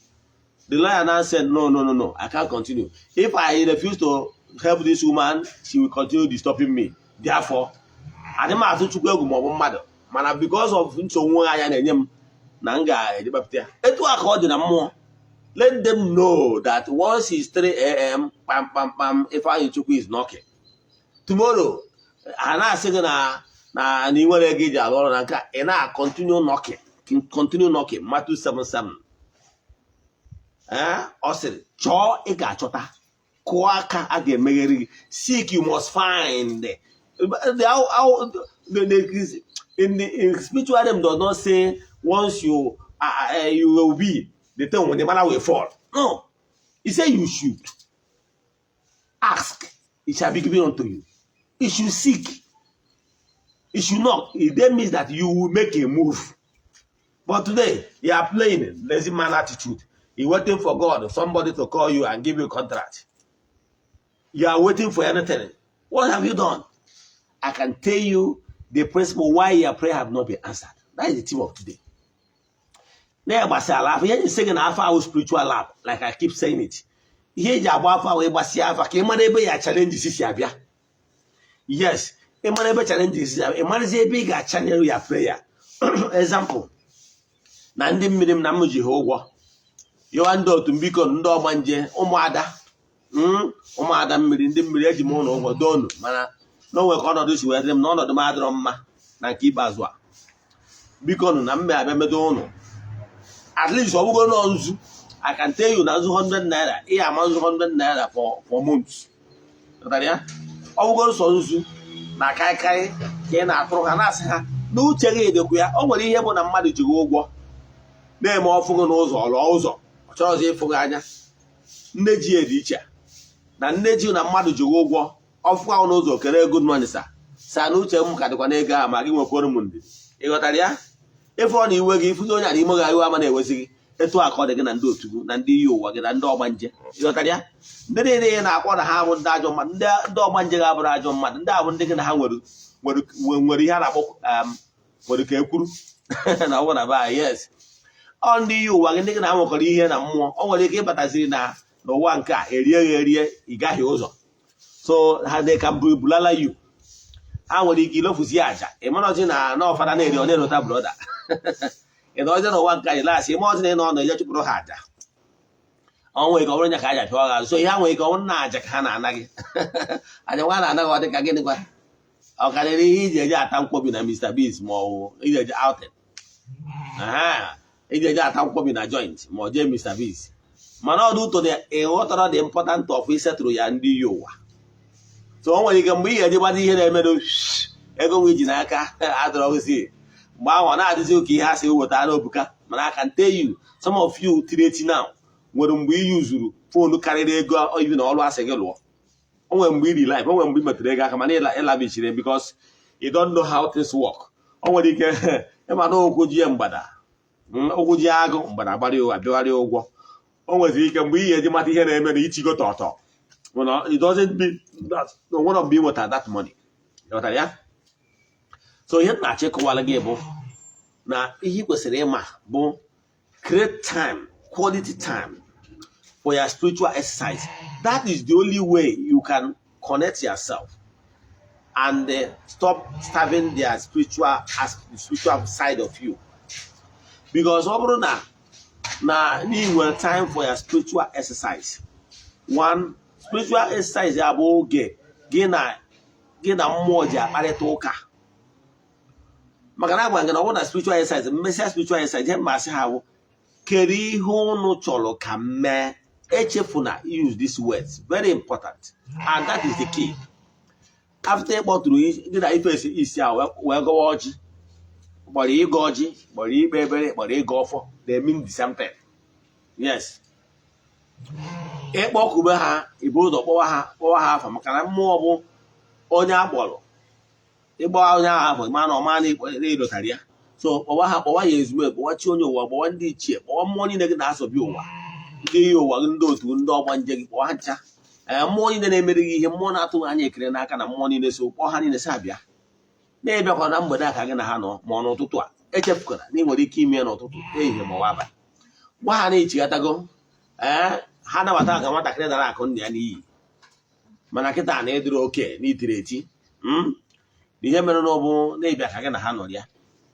The lawyer now said, "No, no, no, no, I can't continue. If I refuse to help this woman, she will continue disturbing me. Therefore, adị m atụ Chukwu egwu maọbụ mmadụ, mana because of nsogbu anya na-enye m na m ga-ejebapụta ya." Etu a ka ọ dị na mmụọ. Let them know that once it's 3 a.m., pam pam pam, Ifeanyi Chukwu is knocking. Tomorrow, ha na-asị gị na ị nwere ego iji arụ ọrụ na nke a, ị na-continue knocking, continue knocking. Matthew 7:7. Ee, ọ sịrị, chọọ, ị ga-achọta, kụọ aka, a ga-emeghere gị. Seek, you must find. The, how, the, the, in the in spiritual realm does not say once you will be the thing when the manner will fall. No, he say you should ask, it shall be given unto you. You should seek, you should knock. It then means that you will make a move. But today you are playing lazy man attitude. You waiting for God, somebody to call you and give you a contract. You are waiting for anything. What have you done? I can tell you the principle why your prayer have not been answered. That is the theme of today. Na-agbasị ala afọ ihe eji sị gị na afọ ahụ spiritual lab, like I keep saying it. Ihe eji agba afọ ahụ, ịgbasị afa ka ị mara ebe ya challenges si abịa. Yes, ị mara ebe challenges si abịa, ị marazi ebe ị ga-achannel ya prayer. Example, na ndị mmiri m na m ji ha ụgwọ, yọwa ndị otu m, biko, ndị ọgbanje, ụmụada, ụmụada mmiri, ndị mmiri, eji m ụlọ ụgwọ doonu, mana n'onwe ka ọnọdụ si wee dịrị m na ọnọdụ m adịrọ mma na nke ikpeazụ a, biko nụ, na mme abịa medo ụnụ at least ọ bụgo nọ nzu. I can tell you na nzu 100 naira, ị ama nzu 100 naira for months. Ghọtara ya? Ọ bụgo nsọ nzu na kaikai ka ị na-atụrụ ha, na-asị ha na uche gị edekwu ya. O nwere ihe bụ na mmadụ ji gị ụgwọ na-eme ọfụ gị n'ụzọ, ọ lụọ ụzọ, ọ chọrọzi ịfụ gị anya. Nne ji ya dị iche na nne ji na mmadụ ji gị ụgwọ, ọfụ ahụ n'ụzọ, kere good morning sir, sa na uche m ka dịkwa n'ego ahụ, ma gị nwekwara m ndidi. Ị ghọtara ya? Ịfụrụ na iwe gị ịfụzi onye a na ime gị iwe ama na-ewezi gị. Etu a ka ọ dị gị na ndị otu gị na ndị iyi ụwa gị na ndị ọgbanje. Ị ghọtara ya? Ndị niile ị na-akpọ na ha bụ ndị ajọ mmadụ, ndị ọgbanje ga-abụrụ ajọ mmadụ, ndị a bụ ndị gị na ha nwere ihe a na-akpọ nwere ka ekwuru na ọ bụ na be anyị. Yes, ọ ndị iyi ụwa gị, ndị gị na ha nwekọrọ ihe na mmụọ. O nwere ike ịbataziri na n'ụwa nke a, erie ya erie, ị gaghị ụzọ, so ha dị ka bulala you. Ha nwere ike ilofuzi aja ịmarọzi na na ọfada na-eri, ọ na-erota brother. Ị nọzi n'ụwa nke anyị laghachi, ime ọzọ na ị nọ nọ ije chụpụrụ ha aja. Ọ nwere ike ọ bụrụ nya ka aja pịa gị azụ. So ihe ha nwere ike ọ bụrụ na aja ka ha na-ana gị, aja nwa na-ana gị, ọ dị ka gịnị kwa? Ọ karịrị ihe iji eje ata nkwobi na Mr Biggs, ma ọ bụ iji eje outing. Aha, iji eje ata nkwobi na joint, ma ọ jee Mr Biggs. Mana ọ dị ụtọ na ịghọtara the important of isetụrụ ya ndị iyi ụwa. So o nwere ike mgbe ị ga-eje gbado ihe na-emerụ ego nwe iji n'aka adọrọghịzi, mgbe ahụ ọ na-adịzi ụka ihe a sị weta n'obuka. Mana I can tell you, some of you tiri eti now nwere mgbe ị yuzuru phone karịrị ego ibi na ọrụ asị gị lụọ. O nwere mgbe iri life, o nwere mgbe ị metụrụ ego aka, mana ịlabichiri because you don't know how things work. O nwere ike ịma na okwu ji ya mgbada, okwu ji agụ mgbada agbara ụwa abịagharị ụgwọ. O nweziri ike mgbe ị ga-eji mata ihe na-eme na ichigo tọtọ. Mana it doesn't mean that no one of me nwetara that money. Ghọtara ya? So ihe m na-achọ ịkọwara gị bụ na ihe ị kwesịrị ịma bụ create time, quality time for your spiritual exercise. That is the only way you can connect yourself and stop starving their spiritual side of you, because ọ bụrụ na ị nwere time for your spiritual exercise, one spiritual exercise ya bụ oge gị na mmụọ ji akparịta ụka, maka na agwa gị na ọ bụrụ na spiritual exercise mmesịa, spiritual exercise ihe mmasị ha bụ, kedu ihe unu chọrọ ka m mee? Echefuna use these words, very important, and that is the key. After ịkpọtụrụ gị na ife isi ahụ wee gọwa ọjị, kpọrọ ịgọ ọjị, kpọrọ ikpe ekpere, kpọrọ ịgọ ọfọ, they mean the same thing. Yes, ịkpọkube ha, ibu ụzọ kpọwa ha afa, maka na mmụọ bụ onye akpọrọ. Ịgba onye ahụ afọ, ma na ọma na ịlụtara ya. So kpọwa ha, kpọwa ya ezumbe, kpọwa chi onye ụwa, kpọwa ndị ichie, kpọwa mmụọ niile gị na-asọbi ụwa, ndị iyi ụwa gị, ndị otu, ndị ọgba nje gị, kpọwa ha ncha. Ee, mmụọ niile na-emere gị ihe, mmụọ na-atụghị anya ekele n'aka na mmụọ niile so, kpọọ ha niile si abịa na-ịbịakwa na mgbede a ka gị na ha nọ, ma ọ n'ụtụtụ a. Echefukwara na ị nwere ike ime ya n'ụtụtụ, ehihie ma ọ bụ abalị. Gwa ha na ichighatago. Ee, ha nabata ka nwatakịrị dara akụ nna ya n'iyi, mana kịta na ịdịrị oke na itiri eti. Ihe mere na ọ bụ na ịbịa ka gị na ha nọrọ ya,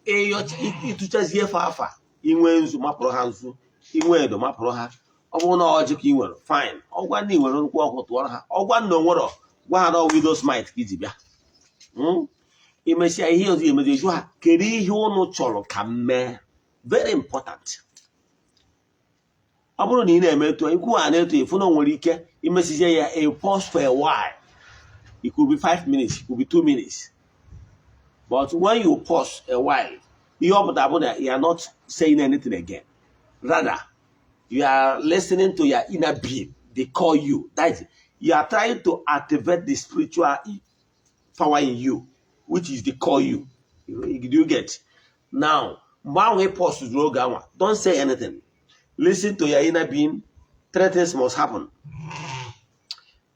ịtụchazie fa afa, inwe nzu mapụrụ ha nzu, inwe edo mapụrụ ha. Ọ bụrụ na ọjị ka ị nwere, fine. Ọgwa ndị nwere nkwụ ọkụ, tụọrọ ha. Ọgwa nna onwero, gwa ha na widow's mite ka iji bịa. Imesịa, ihe ọzọ emezi, jụ ha, kedu ihe unu chọrọ ka m mee? Very important. Ọ bụrụ na ị na-eme etu ikwu ha na-eto, ịfụ na o nwere ike imesizie ya a pause for a while. It could be 5 minutes, it could be 2 minutes, but when you pause a while, ihe ọ pụtara bụ na you are not saying anything again. Rather, you are listening to your inner being. They call you. That is, you are trying to activate the spiritual power in you, which is the call you. Do you get now? Mgbe ahụ ị pause zuru oge anwa, don't say anything, listen to your inner being. Three things must happen.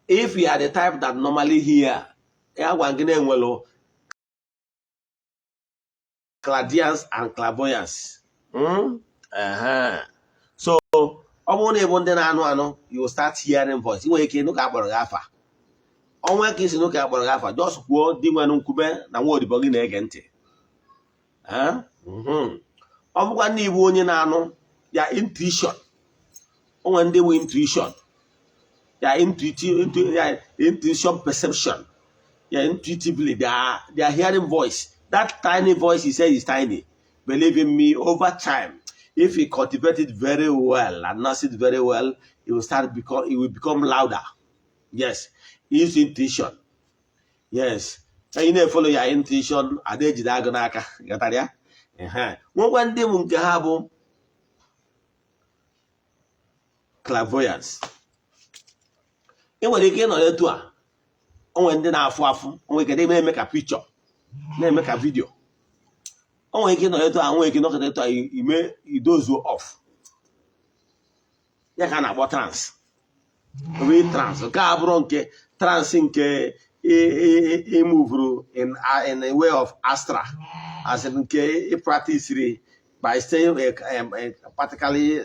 If you are the type that normally hear ya, gwa gị na-enwelu clairaudience and clairvoyance. So ọ bụrụ na ịbụ ndị na-anụ anụ, you will start hearing voice. Ị nwere ike ịnụ ka akpọrọ gị afa. Ọnwa ka isi nụ ka akpọrọ gị afa, just kwuo, "Di nwere nkwube na nwa odibo gị na-ege ntị." Ọ bụkwa ndị ibu onye na-anụ ya intuition, o nwere ndị bụ intuition ya, intuition, perception ya, intuitively they are hearing voice. That tiny voice he said is tiny, believe in me, over time, if you cultivate it very well and nurse it very well, it will become louder. Yes, use intuition. Yes, ị na-efollow ya intuition, ada ejide agụ n'aka. Ghọtara ya? Ehe. Nwekwa ndị bụ nke ha bụ clairvoyance. Ị nwere ike ịnọ etu a, o nwere ndị na-afụ afụ, o nwere ike na-eme ka picture, na-eme ka video. O nwere ike ịnọ etu a, nwere ike ịnọkọta etu a, ime idozuo off ya, ka a na-akpọ trance, real trance. Nke a bụrụ nke trance nke ịmuvuru in a way of astral, as in nke ị practice by staying practically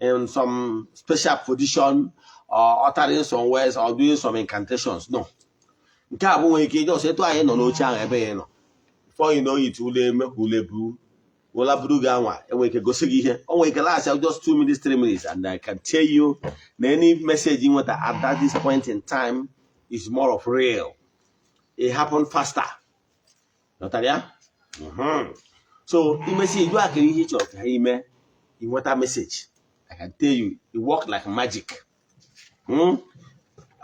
in some special position or uttering some words or doing some incantations. No, nke a bụ nwere ike just etu anyị nọ n'oche ahụ ebe ya nọ, before you know it, ụlọ eme ka ụlọ eburu ụla buru gị anwa, enwere ike gosi gị ihe. O nwere ike last just 2 minutes, 3 minutes, and I can tell you na any message ị nweta at that this point in time is more of real. It happen faster. Ghọtara ya? So imesi iju akịrị ihe ị chọrọ ka ha ime, ị nweta message. I can tell you it work like magic.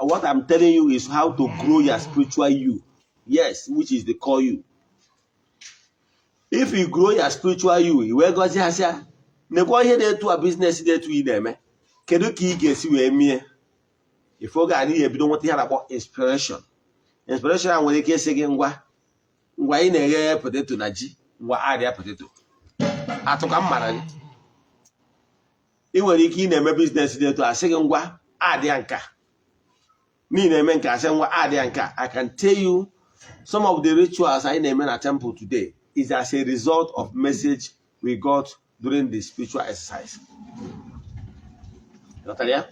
What I'm telling you is how to grow your spiritual you. Yes, which is the core you. If you grow your spiritual you, i wee gọzie ha sịa, nekwa ihe na-etu a, business na-etu ị na-eme, kedu ka ị ga-esi wee mie ife oge a n'ihi ebido nweta ihe a na-akpọ inspiration. Inspiration a nwere ike ịsị gị, ngwa ngwa, ị na-eghe potato na ji, ngwa arịa potato atụ ka m mara gị. Ị nwere ike ị na-eme business dị etu a, sị gị, ngwa adịa nka. N'ihi na-eme nke asị ngwa adịa nke a. I can tell you some of the rituals anyị na-eme na temple today is as a result of message we got during the spiritual exercise. Ghọtara ya?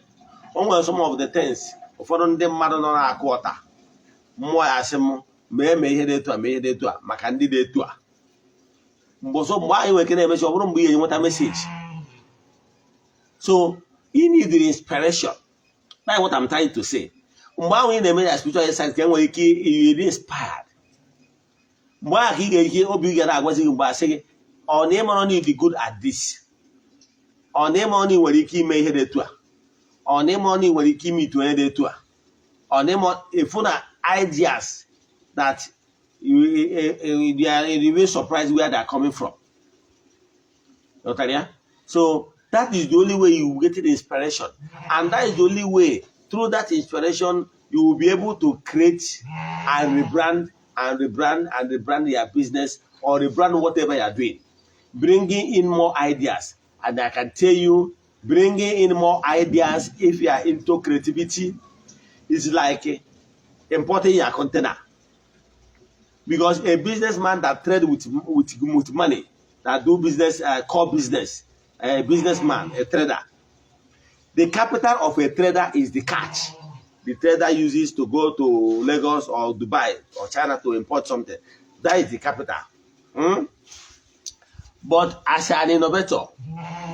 O nwere some of the things ụfọdụ ndị mmadụ nọ na-akụ ọta mmụọ ya asị m mee mee ihe dị etu a, mee ihe dị etu a maka ndị dị etu a. Mgbe ọzọ mgbe anyị nwere ike na-emechi, ọ bụrụ mgbe ị ga-enweta message. So you need the inspiration. That's what I'm trying to say. Mgbe ahụ ị na-eme ya spiritual exercise ka e nwere ike you inspired. Mgbe ahụ ka ị ga-eke obi ga na-agwazi gị mgbe asị gị ọ na ịmara na ị dị good at this, ọ na ịmara na ị nwere ike ime ihe dị etu a, ọ na ịmara na ị nwere ike ime itu onye dị etu a, ọ na ịma efu na ideas that you are you surprised where they are coming from. Ghọtara ya? So that is the only way you will get the inspiration, and that is the only way, through that inspiration, you will be able to create and rebrand and rebrand and rebrand your business or rebrand whatever you are doing, bringing in more ideas. And I can tell you, bringing in more ideas, if you are into creativity, is like importing your container. Because a businessman that trade with money, that do business, core business, a businessman, a trader, the capital of a trader is the cash the trader uses to go to Lagos or Dubai or China to import something. That is the capital. But as an innovator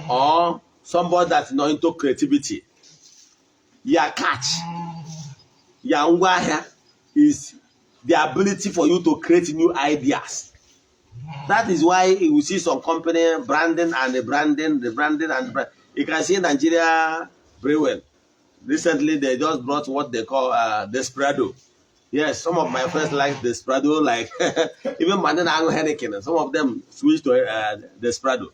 or somebody that's not into creativity, your catch, your ngwaahịa is the ability for you to create new ideas. That is why you will see some company branding and rebranding, rebranding and brand. You can see Nigeria Brewing. Recently, they just brought what they call Desperado. Yes, some of my friends like Desperado, like even Mandela Heineken. Some of them switched to Desperado.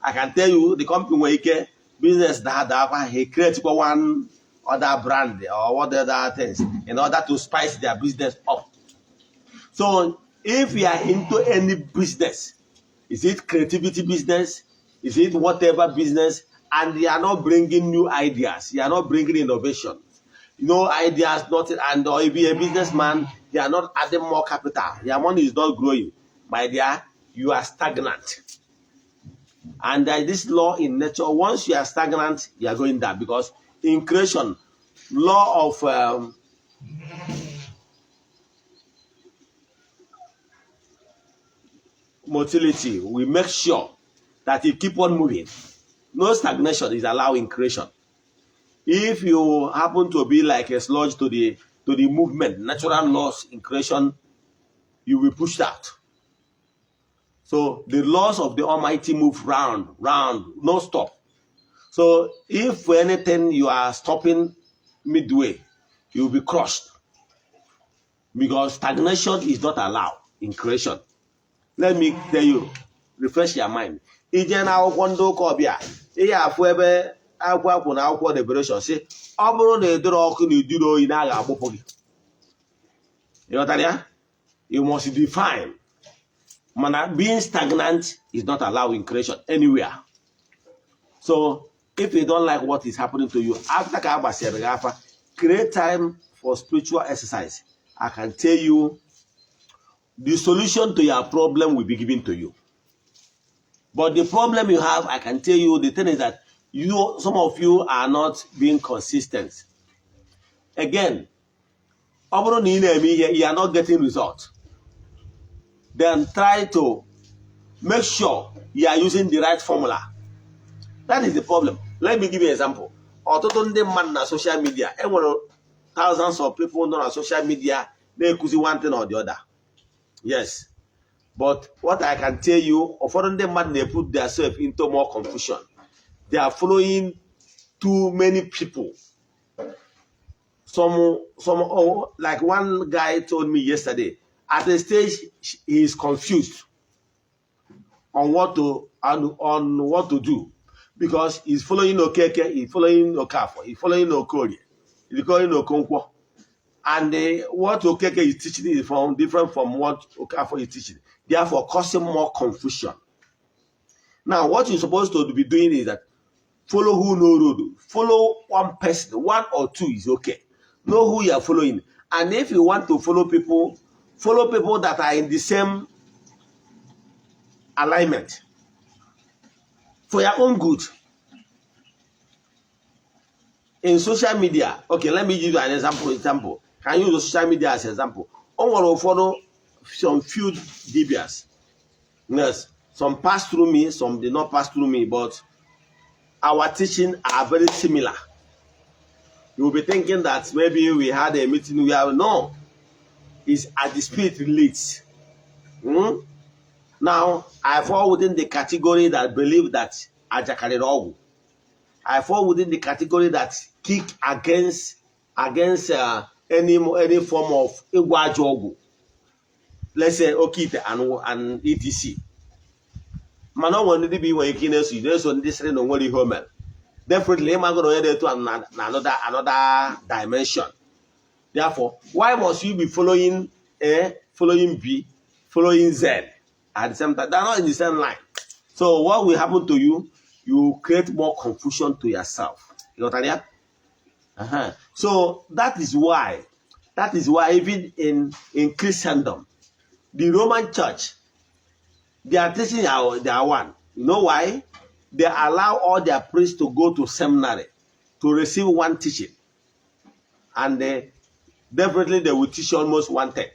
I can tell you, the company where ike business that he create one other brand or what other things in order to spice their business up. So if you are into any business, is it creativity business, is it whatever business, and you are not bringing new ideas, you are not bringing innovation, no ideas, nothing, and or if you're a businessman, you are not adding more capital, your money is not growing, my dear, you are stagnant. And there is this law in nature: once you are stagnant, you are going down, because in creation, law of motility, we make sure that you keep on moving. No stagnation is allowed in creation. If you happen to be like a sludge to the movement, natural laws in creation, you will be pushed out. So the laws of the Almighty move round, round, no stop. So if for anything you are stopping midway, you will be crushed. Because stagnation is not allowed in creation. Let me tell you, refresh your mind. Ije na akwụkwọ ndị ụka ọbịa, ihe afụ ebe akwụkwọ akwụ na akwụkwọ Revelation si ọ bụrụ na edoro ọkụ na iduru oyi na a ga-agbụpụ gị. Ịghọtara ya? You must define. Mana being stagnant is not allowed in creation anywhere. So if you don't like what is happening to you after ka a gbasịrị gị afa, create time for spiritual exercise. I can tell you, the solution to your problem will be given to you. But the problem you have, I can tell you, the thing is that you, some of you are not being consistent. Again, ọ bụrụ na ị na-eme ihe, you are not getting result, then try to make sure you are using the right formula. That is the problem. Let me give you an example. Ọtụtụ ndị mmadụ na social media, enwere thousands of people nọ na social media na-ekuzi one thing or the other. Yes, but what I can tell you, ụfọdụ ndị mmadụ na-put themselves into more confusion. They are following too many people. Some oh, like one guy told me yesterday, at a stage he is confused on what to do because he's following Okeke, he's following Okafor, he's following Okorie, he's following Okonkwo. And what Okeke is teaching is from different from what Okafor is teaching, therefore causing more confusion. Now, what you're supposed to be doing is that follow who no road. Follow one person, one or two is okay. Know who you are following. And if you want to follow people, follow people that are in the same alignment for your own good. In social media, okay, let me give you an example. Can you use social media as example? O nwere ụfọdụ, some few dibias, yes, some pass through me, some did not pass through me, but our teaching are very similar. You will be thinking that maybe we had a meeting. We have no. It's as the spirit leads. Now I fall within the category that believe that aja karịrị ọgwụ. I fall within the category that kick against any form of ịgwọ ajọ ọgwụ. Let's say oke ite and etc. Mana ọ nwere ndị dibịa ị nwere ike ị na-eso, ị na-eso ndị sịrị na o nwere ihe o mere. Definitely, ịmago na onye dị etu a na another dimension. Therefore, why must you be following A, following B, following Z at the same time? They are not in the same line. So what will happen to you? You create more confusion to yourself. You got that? So that is why even in Christendom, the Roman Church, they are teaching they are one. You know why? They allow all their priests to go to seminary to receive one teaching. And definitely they will teach you almost one thing.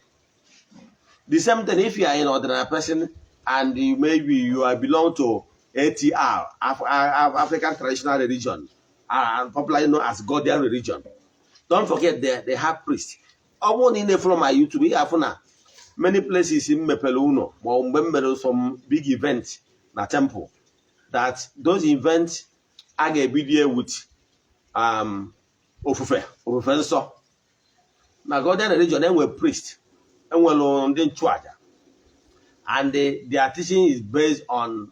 The same thing if you are an ordinary person and you maybe you are belong to ATR, African Traditional Religion, and popularly known as Godian religion. Don't forget they have priests. Ọ bụrụ na ị na-follow my YouTube, ị ga-afụ na many places m mepere ụlọ ma ọ mgbe m mere some big event na temple, that those events a ga-ebido with ofufe nsọ. Na Godian religion, enwere priest, enwere ndị nchụaja, and their teaching is based on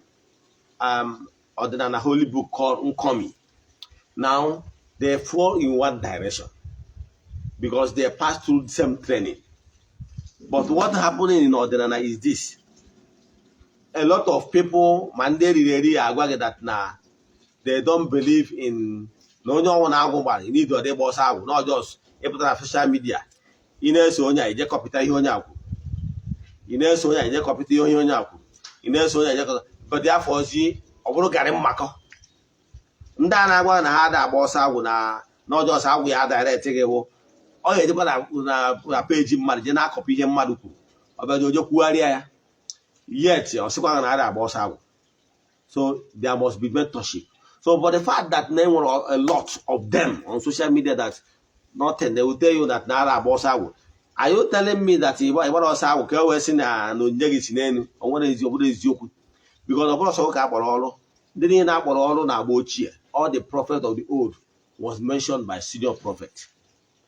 ọdịnala holy book called Nkomi. Now they fall in one direction because they pass through the same training. But what happening in ọdịnala is this: a lot of people, ma ndị eriri eri, agwa gị that na they don't believe in na onye ọnwụ na-agwụ gbara need ọdị gba ọsọ agwụ, not just ịpụta na social media. Ị na-eso onye a, ije kọpụta ihe onye a kwuru. Ị na-eso onye a, ije kọpụta ihe onye a kwuru. Ị na-eso onye a, ije kọpụta. But afọ ozi ọ bụrụ garị mmakọ, ndị a na-agwa na ha ada agba ọsọ agwụ na ọjọọ ọsọ agwụ ya direct gị bụ ọ ga-ejekwa na peji mmadụ je na-akọpụ ihe mmadụ kwuru. Ọ bịa oje kwugharịa ya, yet ọ sịkwa na ada agba ọsọ agwụ. So there must be mentorship. So, but the fact that there were a lot of them on social media that nothing, they will tell you that na ada agba ọsọ agwụ. Are you telling me that ịgbara ọsọ agwụ ka e wee sị na onyinye gị si n'elu? O nwere ezi, ọ bụrụ eziokwu, because ọ bụrụ ọsọ ka akpọrọ ọrụ, ndị niile akpọrọ ọrụ na agba ochie, all the prophet of the old was mentioned by senior prophet,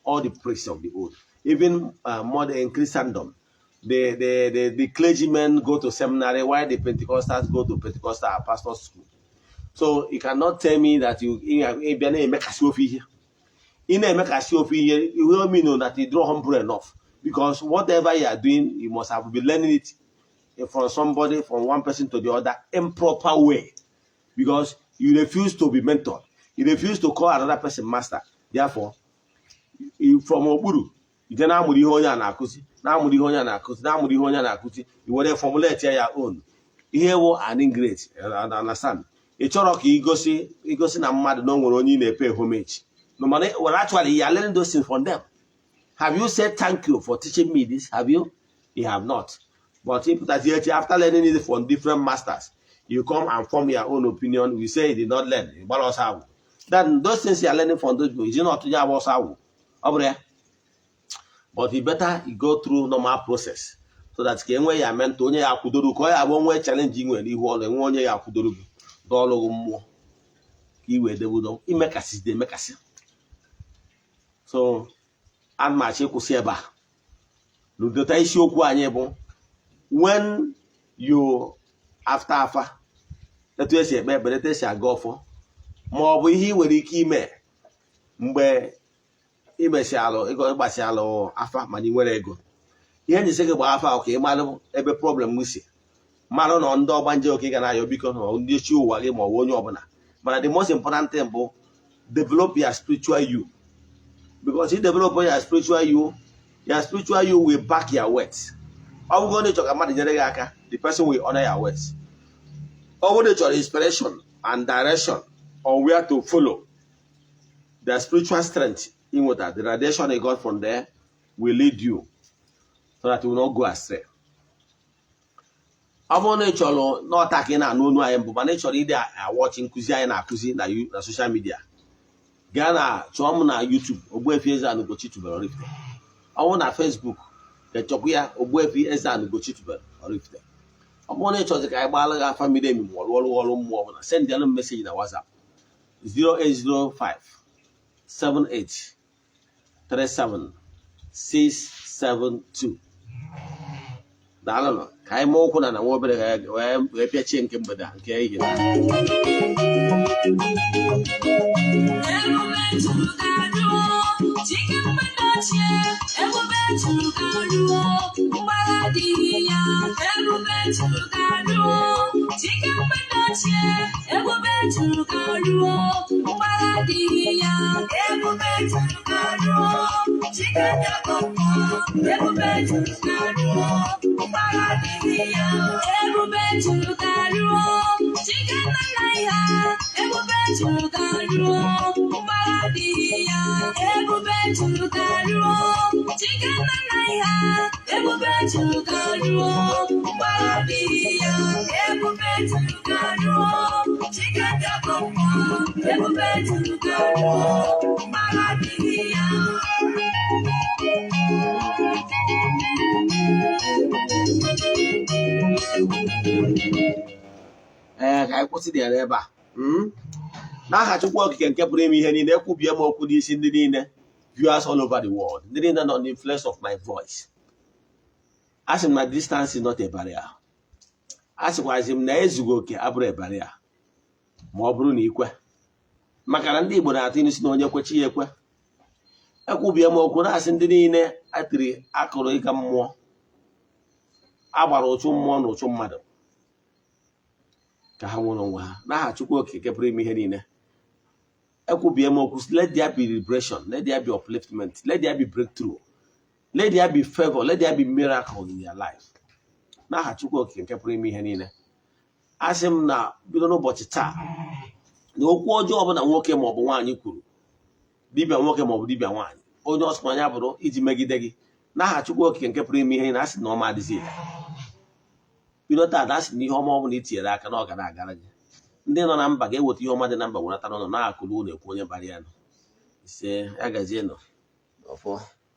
all the priests of the old. Even modern Christendom, the clergymen go to seminary while the Pentecostals go to Pentecostal pastor school. So you cannot tell me that you ị bịa na-emekasị ofe ihe, ị na-emekasị ofe ihe. You will mean that you don't humble enough, because whatever you are doing, you must have been learning it from somebody, from one person to the other, improper way, because you refuse to be mentored, you refuse to call another person master. Therefore, from okpuru ije na-amụrụ ihe onye a na-akụzi, na-amụrụ ihe onye a na-akụzi, na-amụrụ ihe onye a na-akụzi, i were formulate ya own ihe wụ an ingrate. Understand? Ị chọrọ ka igosi na mmadụ na o nwere onye ị na-epay homage. No, mana well, actually you are learning those things from them. Have you said thank you for teaching me this? Have you? You have not. But ịpụtazi echi, after learning it from different masters, you come and form your own opinion. You say you did not learn, gbara ọsọ agwụ. Then those things you are learning from those people, is it not ya agba ọsọ agwụ? Ọ bụrụ ya. But you better you go through normal process so that ka enwee ya mentor, onye ya akwụdoro, ka ọ ya abụ nwee challenge ị nwere n'ihu ọrụ, enwe onye ya akwụdoro gị dọọlụ gị mmụọ ka i wee debudo imekasị dị emekasị. So ana m achọ ịkwụsị ebe a n'udota. Isiokwu anyị bụ when you after afa, etu esi ekpe ekpere, etu esi aga ọfọ, ma ọ bụ ihe ị nwere ike ime mgbe imesialụ ịgọ ịgbasialụ afa mana ị nwere ego. Ihe njisi gị gbaa afa ahụ ka ị malụ ebe problem si, marụ na ndị ọgbanje oke ga na-ayọ biko na ndị chi ụwa gị ma ọ bụ onye ọbụla. Mana the most important thing bụ develop your spiritual you. Because you develop your spiritual you, your spiritual you will back your words. Ọ bụrụ na ị chọrọ ka mmadụ nyere gị aka, the person will honor your words. Ọ bụrụ na ị chọrọ inspiration and direction on where to follow, the spiritual strength in water, the radiation you got from there will lead you so that you will not go astray. Ọ bụrụ na ị chọrọ n'ọta ka ị na-anụ onu anyị mbụ, mana ị chọrọ ịdị awatch nkụzi anyị na-akụzi na social media, gaa na chọọ m na YouTube, Ogbuefi Eze-Ana Ugochi tubelu Oraifite. Ọ bụrụ na Facebook, ga-echọkwa ya, Ogbuefi Eze-Ana Ugochi tubelu Oraifite. Ọ bụrụ na ị chọzi ka anyị gbaala gị afa miri emi ma ọ rụọ ọrụ ọrụ mmụọ ọbụla, sendịalụ m message na WhatsApp, 0805 78 37 672. Daalụnụ. Ka anyị mee ụkwụ na nwa obere wee pịachie nke mgbede a, nke ehihie. Ebube juru ga-arụ, Chike mgbe ochie, ebube juru ga-arụ, mgbagha adịghị ya. Ebube juru ga-arụ, Chike mgbe ochie, ebube juru ga-arụ, mgbagha adịghị ya. Ebube juru ga-arụ, Chike ndekọkọ, ebube juru ga-arụ, mgbagha adịghị ya. Ebube juru ga-arụ, Chike nna nna ya, ebube juru ga-arụ, mgbagha adịghị ya. Ebube juru ga-arụ, Chike nna nna ya, ebube juru ga-arụ, mgbagha adịghị ya. Ebube juru ga-arụ, Chike ndekọkọ, ebube juru ga-arụ, mgbagha adịghị ya. Ee, ka anyị kwụsị dị ya n'ebe a. N'aha Chukwu Okike nke pụrụ ime ihe niile, ekwubie m okwu n'isi ndị niile, viewers all over the world, ndị niile nọ the influence of my voice. A sị m na distance is not a barrier. A sịkwazi m na ezughị oke abụrụ a barrier, ma ọ bụrụ na ikwe, maka na ndị Igbo na-atụ ilu si na onye kwechi ya ekwe. Ekwubie m okwu na-asị ndị niile atịrị akụrụ ịga mmụọ, agbara ụchụ mmụọ na ụchụ mmadụ, ka ha nwere onwe ha n'aha Chukwu Okike pụrụ ime ihe niile. Ekwubie m okwu, let there be liberation, let there be upliftment, let there be breakthrough, let there be favor, let there be miracle in your life n'aha Chukwu Okike nke pụrụ ime ihe niile. Asị m na bido n'ụbọchị taa, na okwu ọjọọ ọbụla nwoke maọbụ nwaanyị kwuru, dibịa nwoke maọbụ dibịa nwaanyị, onye ọsọ ya bụrụ, iji megide gị, n'aha Chukwu Okike nke pụrụ ime ihe niile, asị na ọma adịzi ire. Bido taa, asị na ihe ọma ọbụla i tinyere aka na ọ ga na-agara gị. Ndị nọ na mba ga-eweta ihe ọma dị na mba wenata n'ụlọ na-akụrụ ụlọ ekwu onye bara ya nọ. Ise, ya gazie nọ ọfọ.